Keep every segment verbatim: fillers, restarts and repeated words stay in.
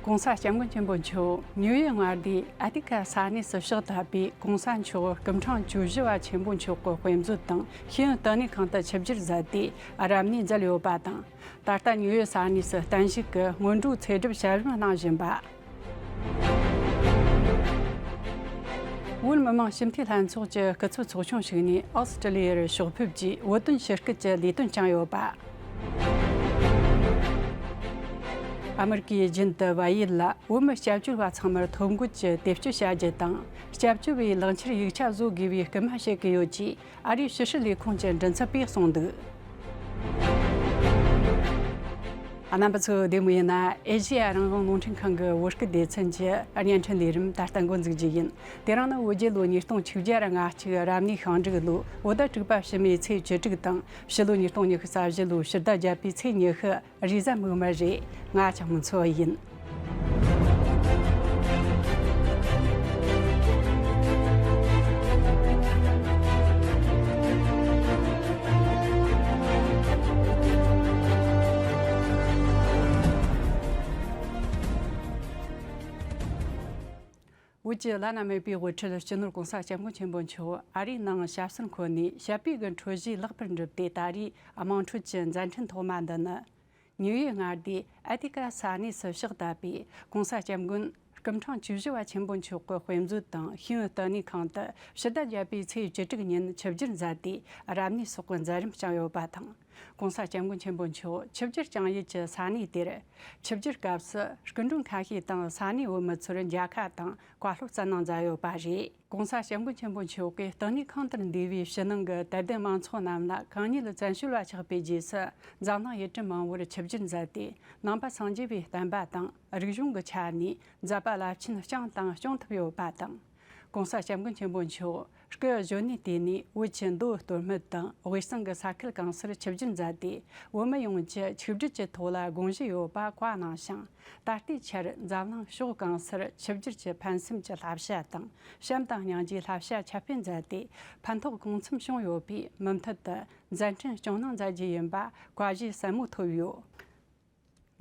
༸གོང་ས་༸སྐྱབས་མགོན་ཆེན་པོ་མཆོག་ནིའུ་ཡོག་མངའ་སྡེའི་ཨ་ཏི་ཀ་ས་གནས་སུ་ཕྱག་བཏབ་པའི་༸གོང་ས་མཆོག་སྐུ་ཕྲེང་བཅུ་བཞི་པ་ཆེན་པོ་མཆོག་གི་དཔེ་མཛོད་དང་ཤེས་ཡོན་བསྟི་གནས་ཁང་དུ་ཆིབས་བསྒྱུར་མཛད་དེ་རབ་གནས་མཛད་ཡོད་པ་དང་། ད་ལྟ་ནིའུ་ཡོག་ས་གནས་སུ་བརྟན་བཞུགས་ཀྱི་སྔོན་འགྲོའི་ཚེ་སྒྲུབ་བྱ་རིམ་གནང་བཞིན་པ། བོད་མི་མང་སྤྱི་འཐུས་ལྷན་ཚོགས་ཀྱི་སྐུ་ཚབ་ཚོགས་ཆུང་ཞིག་ནས་ཨོ་སི་ཀྲི་ལི་ཡར་ཕྱོགས་ཕེབས་ཀྱིས་བོད་དོན་ཞི་སྐུལ་གྱི་ལས་དོན་བསྐྱངས་ཡོད་པ། ཨ་མི་རི་ཀའི་རྒྱུན་དུ་བལ་ཡུལ་ལ་བོད་མི་སྐྱབས་བཅོལ་བ་ཚང་མར་ཐོ་འགོད་ཀྱིས་དེབ་སྐྱེལ་བྱ་རྒྱུ་དང་། སྐྱབས་བཅོལ་བའི་ལག་འཁྱེར་ཡིག་ཆ་བཟོ་དགོས་པའི་སྐུལ་མ་བྱེད་ཀྱི་ཡོད་ཅེས་ཨ་རིའི་ཕྱི་སྲིད་ལས་ཁུངས་ཀྱི་མགྲིན་ཚབ་པས་གསུངས་འདུག་རྣམ་པ་ཚོ་བདེ་མོ་ཡིན་ན། ཨེ་ཤེ་ཡ་རང་དབང་རླུང་འཕྲིན་ཁང་གི་བོད་སྐད་སྡེ་ཚན་གྱི་བརྙན་འཕྲིན་ལས་རིམ་ད་ལྟ་འགོ་འཛུགས་རྒྱུ་ཡིན། དེ་རིང་ནི་བོད་རྒྱལ་ལོ་ཉིས་སྟོང་ཆིག་བརྒྱ་ང་གཅིག་རབ་གནས་ཤིང་འབྲུག་ལོ་བོད་ཟླ་དྲུག་པ་ཕྱི་མའི་ཚེས་བཅུ་དྲུག་དང་། ཕྱི་ལོ་ཉིས་སྟོང་ཉི་ཤུ་རྩ་བཞི་ལོའི་ཕྱི་ཟླ་བརྒྱད་པའི་ཚེས་ཉི་ཤུ། རེས་གཟའ་མིག་དམར་རེད། ང་ལྕགས་མོ་མཚོ་ཡིན། བོད་ཀྱི་བླ་ན་མེད་པའི་དབུ་ཁྲིད་སྤྱི་ནོར་༸གོང་ས་༸སྐྱབས་མགོན་ཆེན་པོ་མཆོག་ཨ་རིའི་ནང་ཞབས་སོར་འཁོད་ནས་བྱ་སྤུས་ཀྱི་འཕྲོད་བཞེས་ལེགས་པར་འགྲུབ་སྟེ། ད་རེས་དམངས་ཁྲོད་ཀྱི་མཛད་འཕྲིན་ཐོག་མ་འདི་ནི། ནིའུ་ཡོག་མངའ་སྡེའི་ཨ་ཏི་ཀ་ས་གནས་སུ་ཕྱག་བཏབ་པའི་༸གོང་ས་༸སྐྱབས་མགོན་སྐུ་ཕྲེང་བཅུ་བཞི་པ་ཆེན་པོ་མཆོག་གི་དཔེ་མཛོད་དང་ཤེས་ཡོན་བསྟི་གནས་ཁང་དུ་ཕྱི་ཟླ་བརྒྱད་པའི་ཚེས་བཅུ་དྲུག་ཉིན་ཆིབས་བསྒྱུར་མཛད་དེ་རབ་གནས་སོགས་ཀྱི་མཛད་རིམ་བསྐྱངས་ཡོད་པ་དང་། ༸གོང་ས་༸སྐྱབས་མགོན་ཆེན་པོ་མཆོག་ཆིབས་བསྒྱུར་བསྐྱངས་ཡུལ་གྱི་ས་གནས་དེར་ཆིབས་བསྒྱུར་སྐབས་སུ་སྐུ་མགྲོན་ཁ་ཤས་དང་ས་གནས་བོད་མི་ཚོར་མཇལ་ཁ་དང་བཀའ་སློབ་སྩལ་གནང་མཛད་ཡོད་པ་རེད། ༸གོང་ས་༸སྐྱབས་མགོན་ཆེན་པོ་མཆོག་གིས་བསྟི་གནས་ཁང་དུ་འདུས་པའི་ཕྱི་ནང་གི་དད་ལྡན་མང་ཚོགས་རྣམས་ལ་གང་ཉིད་བཙན་བྱོལ་བ་ཆགས་པའི་རྗེས་སུ་འཛམ་གླིང་ཡུལ་གྲུ་མང་བོར་ཆིབས་བསྒྱུར་མཛད་དེ། ནང་པ་སངས་རྒྱས་པའི་བསྟན་པ་དང་རིག་གཞུང་གི་ཆ་ནས་མཛད་པ་རླབས་ཆེན་བསྐྱངས་དང་སྐྱོང་ཐུབ་ཡོད་པ་དང་། ༸གོང་ས་༸སྐྱབས་མགོན་ཆེན་པོ་མཆོག་སྐུ་གཞོན་ནུའི་དུས་ནས་བོད་ཀྱི་མདོ་སྟོད་སྨད་དང་དབུས་གཙང་གི་ས་ཁུལ་གང་སར་ཆིབས་བསྒྱུར་མཛད་དེ། བོད་མི་ཡོངས་ཀྱི་ཆིག་སྒྲིལ་གྱི་ཐོག་ལ་དགོངས་བཞེས་ཡོད་པ་བཀའ་གནང་ཞིང་། ད་ལྟའི་ཆར་འཛམ་གླིང་ཕྱོགས་གང་སར་ཆིབས་བསྒྱུར་གྱི་ཕན་སེམས་ཀྱི་བསླབ་བྱ་དང་། བྱམས་དང་སྙིང་རྗེའི་བསླབ་བྱ་ཁྱབ་སྤེལ་མཛད་དེ། ཕན་ཐོགས་གང་འཚམ་བྱུང་ཡོད་པས། མུ་མཐུད་དུ་མཛད་འཕྲིན་སྐྱོང་གནང་མཛད་རྒྱུ་ཡིན་པ་བཀའ་བཞེས་ཟབ་མོ་ཐོབ་ཡོད།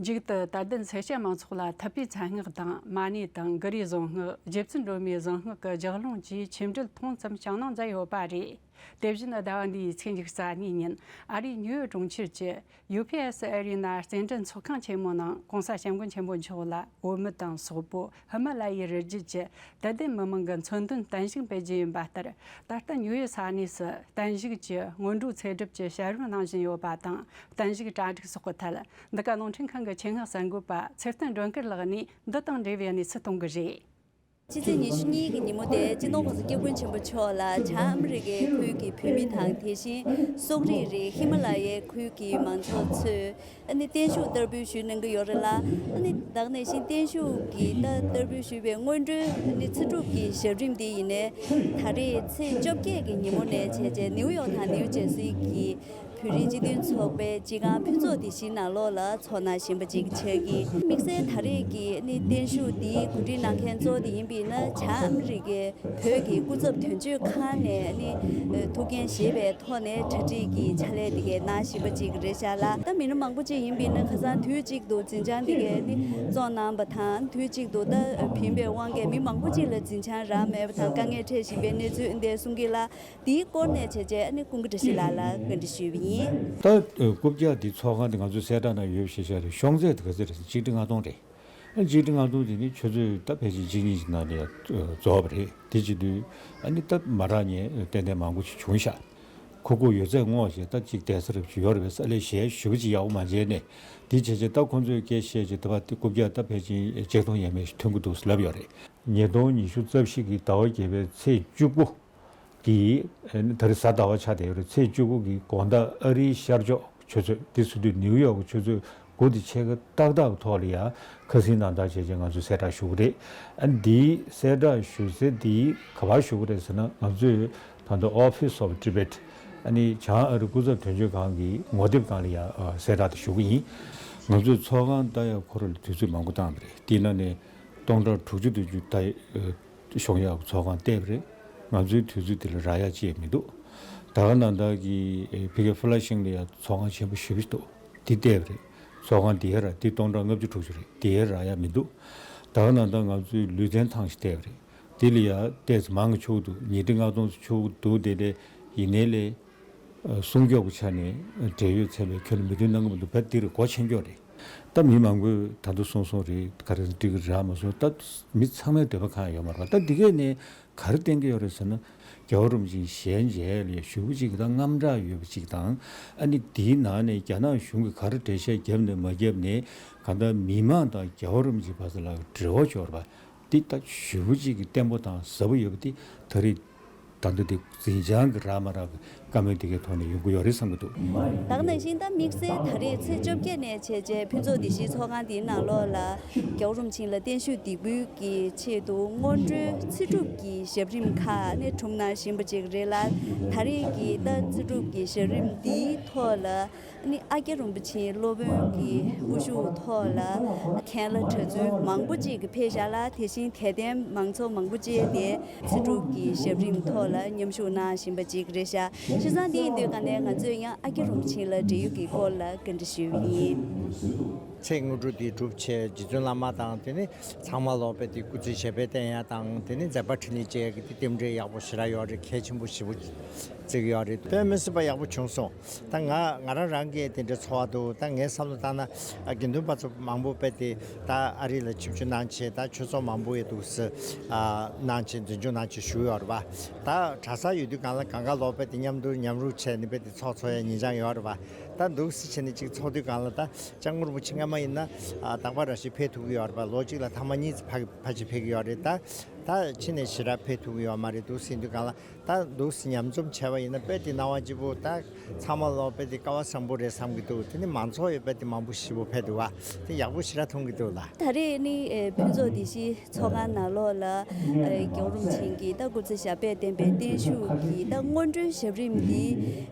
མཇུག་ཏུ་དད་ལྡན་སེར་སྐྱ་མང་ཚོགས་ལ་ཐུབ་པའི་མཚན་སྔགས་དང་། མ་ཎི་དང་། གུ་རུའི་གཟུངས་སྔགས། རྗེ་བཙུན་སྒྲོལ་མའི་གཟུངས་སྔགས་ཀྱི་ལྗགས་ལུང་བཅས་ཆིག་སྒྲིལ་མཐོང་ཙམ་བསྐྱངས་གནང་མཛད་ཡོད་པ་རེད། དེ་བཞིན་ཟླ་བ་འདིའི་ཚེས་ཉི་ཤུ་རྩ་གཉིས་ཉིན་ཨ་རིའི་ཉིའུ་ཡོག་གྲོང་ཁྱེར་གྱི་ཡུ་པི་ཨེ་སི་ཨེ་རི་ན་རྩེད་འགྲན་ཚོགས་ཁང་ཆེན་མོའི་ནང་༸གོང་ས་༸སྐྱབས་མགོན་ཆེན་པོ་མཆོག་ལ་བོད་མི་དང་སོག་པོ། ཧི་མ་ལ་ཡའི་རི་རྒྱུད་ཀྱི་དད་ལྡན་མི་མང་གི་མཚོན་དོན་བརྟན་བཞུགས་འབུལ་རྒྱུ་ཡིན་པ་ལྟར། ད་ལྟ་ཉིའུ་ཡོག་ས་གནས་སུ་བརྟན་བཞུགས་ཀྱི་སྔོན་འགྲོའི་ཚེ་སྒྲུབ་ཀྱི་བྱ་རིམ་གནང་བཞིན་ཡོད་པ་དང་། བརྟན་བཞུགས་གྲ་སྒྲིག་སོགས་ཀྱི་ཐད། འདི་ག་རླུང་འཕྲིན་ཁང་གི་ཆེད་མངགས་གསར་འགོད་པ་ཚེ་བརྟན་སྒྲོལ་དཀར་ལགས་ནས་འདི་དང་འབྲེལ་བའི་གནས་ཚུལ་གཏོང་གི་རེད། ཕྱི་ཚེས་ཉི་ཤུ་གཉིས་ཀྱི་ཉིན་མོ་དེ་སྤྱི་ནོར་༸གོང་ས་༸སྐྱབས་མགོན་ཆེན་པོ་མཆོག་ལ་བྱང་ཨ་མི་རི་ཀའི་ཁུལ་གྱི་བོད་མི་དང་། དེ་བཞིན་སོག་རིགས་རེད། ཧི་མ་ལ་ཡའི་ཁུལ་གྱི་མང་ཚོགས་ཚོས་ཨ་ནི་བརྟན་བཞུགས་བསྟར་འབུལ་ཞུས་གནང་གི་ཡོད་རེད་ལ། ཨ་ནི་ད་ག་ནང་བཞིན་བརྟན་བཞུགས་ཀྱི་ད་བསྟར་འབུལ་ཞུས་པའི་སྔོན་འགྲོའི་ཨ་ནི་ཚེ་སྒྲུབ་ཀྱི་ཞབས་རིམ་འདི་ཡིན་ནའི་ད་རེས་ཚེས་བཅོ་བརྒྱད་ཀྱི་ཉིན་མོ་ནས་བྱས་བྱས་ནིའུ་ཡོག་དང་ནིའུ་ཇེར་སི་གྱི་བོད་རིགས་སྤྱི་མཐུན་ཚོགས་པའི་སྤྱི་ཁང་ཕུན་ཚོགས་སྡེ་བཞིའི་ནང་ལོགས་ལ་ཚོགས་གནང་བཞིན་པ་ཅིག་ཆགས་ཀྱི། དམིགས་བསལ་ད་རེས་ཀྱི་ནི་བརྟན་བཞུགས་འདིའི་གོ་སྒྲིག་གནང་མཁན་གཙོ་བོ་དེ་ཡིན་པས་ན། བྱང་ཨ་མི་རི་ཀའི་བོད་ཀྱི་སྐུ་ཚབ་དོན་གཅོད་ཁང་ནས་ནི་ཐུགས་འགན་བཞེས་པའི་ཐོག་ནས་གྲ་སྒྲིག་གི་ཕྱག་ལས་དེ་གའི་གནང་བཞིན་པ་ཅིག་རེད་ཤག་ལ། ད་མི་སྣ་མང་པོ་ཅིག་ཡིན་པས་ན། ཁ་སང་དུས་གཅིག་ཏུ་འཛིན་བྱང་དེ་གའི་ནི་བཙོང་གནང་བ་དང་། དུས་གཅིག་ཏུ་ད་བིན་པའི་དབང་གིས་མི་མང་པོ་ཅིག་ལ་འཛིན་བྱང་རག་མེད་པ་དང་། དཀའ་ངལ་འཕྲད་བཞིན་པའི་གནས་ཚུལ་འདི་གསུང་གི་ལ། དེའི་སྐོར་ནས་བྱས་རྗེས་ཨ་ནི་ཀུན་དགའ་བཀྲ་ཤིས་ལགས་ལ་བཀའ་འདྲི་ཞུས་པ་ཡིན། ད་རྐུབ་བཀྱག་འདི་ཚོགས་ཁང་འདི་ང་ཚོས་གསལ་བསྒྲགས་གནང་ཡོད་པ་ཞིག་ཤར་རེད། ཤོང་ཚད་དེ་ག་ཚོད་རེད་ཟེར་ན་ཆིག་ཁྲི་ལྔ་སྟོང་རེད། ཨ་ཆིག་ཁྲི་ལྔ་སྟོང་དེ་ནི་ཆུ་ཚོད་ད་ཕལ་ཆེར་གཅིག་གཉིས་ཀྱི་ནང་ནས་རྫོགས་པ་རེད། དེ་བྱེད་དུས་ཨ་ནི་ད་མ་རག་མཁན་ཏན་ཏན་མང་པོ་ཞིག་བྱུང་ཤག་ཁུག་ཁུག་ཡོད་ཚད་བསྔོགས་བྱས་ད་གཅིག་བསྡད་ས་རབ་ཅིག་ཡོད་རེད་པས། ས་ལས་གཞན་ཞེ་པོ་ཅིག་ཡག་པོ་མ་མཇལ་ནས། དེ་བྱས་རྗེས་ད་ཁོང་ཚོས་སྐད་བཤད་རྗེས་ད་བར་དེ་རྐུབ་བཀྱག་ད་ཕལ་ཆེར་ཆིག་སྟོང་ཡས་མས་ཤིག་ཐོན་གྱི་འདུག་ལབ་ཡོད་རེད། ཉིས་སྟོང་ཉི་ཤུ་རྩ་བཞི་གི་ཟླ་བ་བརྒྱད་པའི་ཚེས་བཅུ་དགུ་གི་ཨ་ནི་ད་རེས་གཟའ་ཟླ་བ་ཆགས་བསྡད་ཡོད་རེད། ཚེས་བཅུ་དགུ་གི་དགོང་དག་ཨ་རིའི་ཤར་ཕྱོགས་ཆུ་ཚོད་འདི་ཟེར་དུས་ནིའུ་ཡོག་གི་ཆུ་ཚོད་དགུ་དང་ཕྱེད་ཀ་ཏག་ཏག་གི་ཐོག་ལ་ཡ་ཁ་སང་ནང་ལྟར་བྱས་རྗེས་ང་ཚོས་གསལ་བསྒྲགས་ཞུ་གི་རེད། ཨ་ནི་འདིའི་གསལ་བསྒྲགས་ཞུ་ས་འདི་ག་པར་ཞུ་གི་རེད་ཟེར་ན། ང་ཚོས་ད་ལྟ་Office of Tibet ཨ་ནི་བྱང་ཨ་རི་སྐུ་ཚབ་དོན་གཅོད་ཁང་གི་ངོ་དེབ་སྒང་ལ་ཡ་གསལ་བསྒྲགས་དེ་ཞུ་གི་ཡིན། ང་ཚོས་ཚོགས་ཁང་ལྟ་ཡ་ཁོ་རང་ལ་དུས་ཚོད་མང་པོ་བཏང་བ་རེད། དེའི་ནང་ནས་སྟོང་ཕྲག་དྲུག་ཅུ་བདུན་ཅུ་ལྟ་ཡ་ཤོང་ཡག་གི་ཚོགས་ཁང་བལྟས་པ་རེད། ང་ཚོའི་དུས་ཚོད་དེ་ལ་རག་ཡག་ཅིག་མི་འདུག་ད་ག་ནང་ལྟར་གྱི་ཕ་གི་ཕ་ལ་ཤིང་ལ་ཡ་ཚོགས་ཁང་ཆེན་པོ་ཞེ་པོ་ཞིག་འདུག་དེ་བལྟས་པ་རེད། ཚོགས་ཁང་འདི་ཡར་འདི་སྟོང་ཕྲག་ལྔ་བཅུ་དྲུག་ཅུ་རེད། འདི་ཡར་ཡ་མི་འདུག་ད་ག་ནང་ད་ང་ཚོས་ལུས་རྩལ་ཐང་ཞིག་བལྟས་པ་རེད། དེ་ལ་ཡ་ཏོག་ཙམ་མང་གི་ཆོག་འདུག་ཉིས་ཁྲི་ལྔ་སྟོང་ཙམ་ཆོག་འདུག་དེ་ལས་ཡིན་ནའི་ལས་སྲུང་སྐྱོབ་ཀྱི་ཆ་ནས་འབྲེལ་ཡོད་ཚན་པས་ཁྱོན་ལ་མོས་མཐུན་གནང་གི་མི་འདུག་བས་འདིར་སྒོ་ཕྱེ་འགྱོག་རེད། ད་མི་མང་པོས་ད་དུང་གསུངས་སོང་རེད། ག་རེ་འགྲིག་གི་རག་མ་སོང་། ད་མི་ཚང་མའི་འདོད་པ་གང་ཡང་ཡོད་མ་རེད་པ། ད་འདི་གས་ནས་ག་རེ་བསྟན་གྱི་ཡོད་རེད་ཟེར་ན། རྒྱལ་བ་རིན་པོ་ཆེའི་ཞལ་མཇལ་ལ་ཞེ་པོ་ཅིག་གི་ད་དངངས་སྐྲག་ཡོད་པ་ཅིག་དང་། ཨ་ནི་དེའི་ནང་ནས་རྒྱ་ནག་གཞུང་གིས་ག་རེ་འགྲེལ་བཤད་བརྒྱབ་ནས་མ་བརྒྱབ་ནས་གང་ལྟར་མི་མང་དང་རྒྱལ་བ་རིན་པོ་ཆེ་བར་ལ་འབྲེལ་བ་འབྱོར་བ་འདི་ད་ཞེ་པོ་ཅིག་གི་བརྟན་པོ་དང་ཟབ་པོ་ཡོད་པ་འདི་ད་རེས་ད་ལྟ་འདི་འཛིན་བྱང་གི་རག་མ་རག་གི་བཀའ་མོལ་འདི་གའི་ཐོག་ནས་ཡོང་གི་ཡོད་རེད་བསམ་གྱི་འདུག་ད་ག་ནང་བཞིན་ད་དམིགས་བསལ་ད་རེས་ཚེས་བཅོ་བརྒྱད་ནས་བྱས་རྗེས་ཕུན་ཚོགས་བདེ་སྐྱིད་ཚོགས་ཁང་འདིའི་ནང་ལོགས་ལ་རྒྱལ་བ་རིན་པོ་ཆེ་ལ་བརྟན་བཞུགས་འདེགས་འབུལ་གྱི་ཆེད་དུ་སྔོན་འགྲོའི་ཚེ་སྒྲུབ་ཀྱི་ཞབས་རིམ་ཁག་ནས་གྲུབ་གནང་བཞིན་པ་ཅིག་རེད་ལ། ད་རེས་ཀྱི་ད་ཚེ་སྒྲུབ་ཀྱི་ཞབས་རིམ་འདིའི་ཐོག་ལ་ནི་ཨ་ཀྱ་རིན་པོ་ཆེའི་སློབ་དཔོན་གྱི་དབུ་བཞུགས་ཐོག་ལ་མཁན་བླ་གྲྭ་བཙུན་མང་པོ་ཅིག་ཕེབས་ཤག་ལ། དེ་བཞིན་དད་ལྡན་མང་ཚོགས་མང་པོ་ཅིག་ནས་ཚེ་སྒྲུབ་ཀྱི་ཞབས་རིམ་ཐོག་ལ་མཉམ་ཞུགས་གནང་བཞིན་པ་ཅིག་རེད་ཤག་བྱས་ཙང་དེ་ཡིན་དུས་ག་ནས་ང་ཚོས་ཡང་ཨ་ཀྱ་རིན་པོ་ཆེ་ལ་འབྲེལ་ཡོད་ཀྱི་སྐོར་ལ་བཀའ་འདྲི་ཞུས་པ་ཡིན། ཚེ་དངོས་གྲུབ་འདི་སྒྲུབ་བྱས་རྗེ་བཙུན་བླ་མ་དང་དེ་ནི་ཚང་མ་ལོག་པའི་དེ་སྐུ་ཚེ་ཞབས་པད་བརྟན་ཡ་དང་དེ་ནི་མཛད་པ་འཕྲིན་ལས་བཅས་ཀྱི་དེ་རྟེན་འབྲེལ་ཡག་པོ་ཞེ་དྲག་ཡོད་རེད། གལ་ཆེན་པོ་ཞེ་པོ་བརྩི་གི་ཡོད་རེད། དཔེ་མི་སྲིད་པ་ཡག་པོ་བྱུང་སོང་། ད་ང་ང་རང་རང་གིས་དེ་འདྲའི་ཚོར་བ་འདུག་ད་ངའི་བསམ་བློ་བཏང་ན་ཨ་དགེ་འདུན་པ་ཚོ་མང་པོ་དཔེ་དེ་ད་ཨ་རི་ལ་ཆིབས་བསྒྱུར་གནང་བྱས་ད་ཆོས་ཚོགས་མང་པོ་ཡོད་འདུག་ཟེར་ཨ་གནང་བྱས་འཛིན་སྐྱོང་གནང་བྱས་བཞུགས་ཡོད་རེད་པ། ད་གྲྭ་ས་ཡོད་དུས་གང་ལ་གང་ག་ལོག་པའི་དེ་མཉམ་དུ་མཉམ་རུབ་བྱས་ནས་དཔེ་དེ་ཚོགས་ཚོགས་ཡ་ཉིན་འགྱངས་ཡོད་རེད་པ། ད་འདུག་སེ་བྱས་ནས་ཅིག་ཚོགས་དུས་གང་ལ་ད་སྐྱབས་མགོན་རིན་པོ་ཆེ་སྔ་མ་ཡིན་ན་ཨ་རྟག་པར་རང་བཞིན་ཕེབས་ཐུབ་ཀྱི་ཡོད་རེད་པ། ལོ་གཅིག་ལ་ཐེངས་མ་གཉིས་ཙམ་ཕ་ཕ་ཅིག་ཕེབས་ཀྱི་ཡོད་རེད། ད་ད་ཕྱི་ནས་ཞེ་དྲག་ཕེབས་ཐུབ་ཀྱི་ཡོད་མ་རེད། འདུག་སེ་ཡིན་དུས་གང་ལ། ད་འདུག་སེ་མཉམ་འཛོམས་བྱས་པ་ཡིན་ན་དཔེ་དེ་སྣང་བ་སྐྱིད་པོ། ད་ཚང་མ་ལོག་དཔེ་དེ་སྐལ་བ་བཟང་པོ་རེད་བསམ་གྱི་འདུག་དེ་ནི་མང་ཚོགས་ཡོད་དཔེ་དེ་མང་པོ་ཞེ་པོ་ཕེབས་འདུག་བ། དེ་ཡག་པོ་ཞེ་དྲག་མཐོང་གི་འདུག་ལ། ད་རེས་ནི་ཨེ་ཕུན་ཚོགས་བདེ་སྐྱིད་ཚོགས་ཁང་ནང་ལོགས་ལ་ཨེ་རྒྱལ་བ་རིན་པོ་ཆེ་གི་ད་སྐུ་ཚེ་ཞབས་པད་བརྟན་པའི་བརྟན་བཞུགས་ཀྱི་ད་སྔོན་འགྲོའི་ཞབས་རིམ་འདི་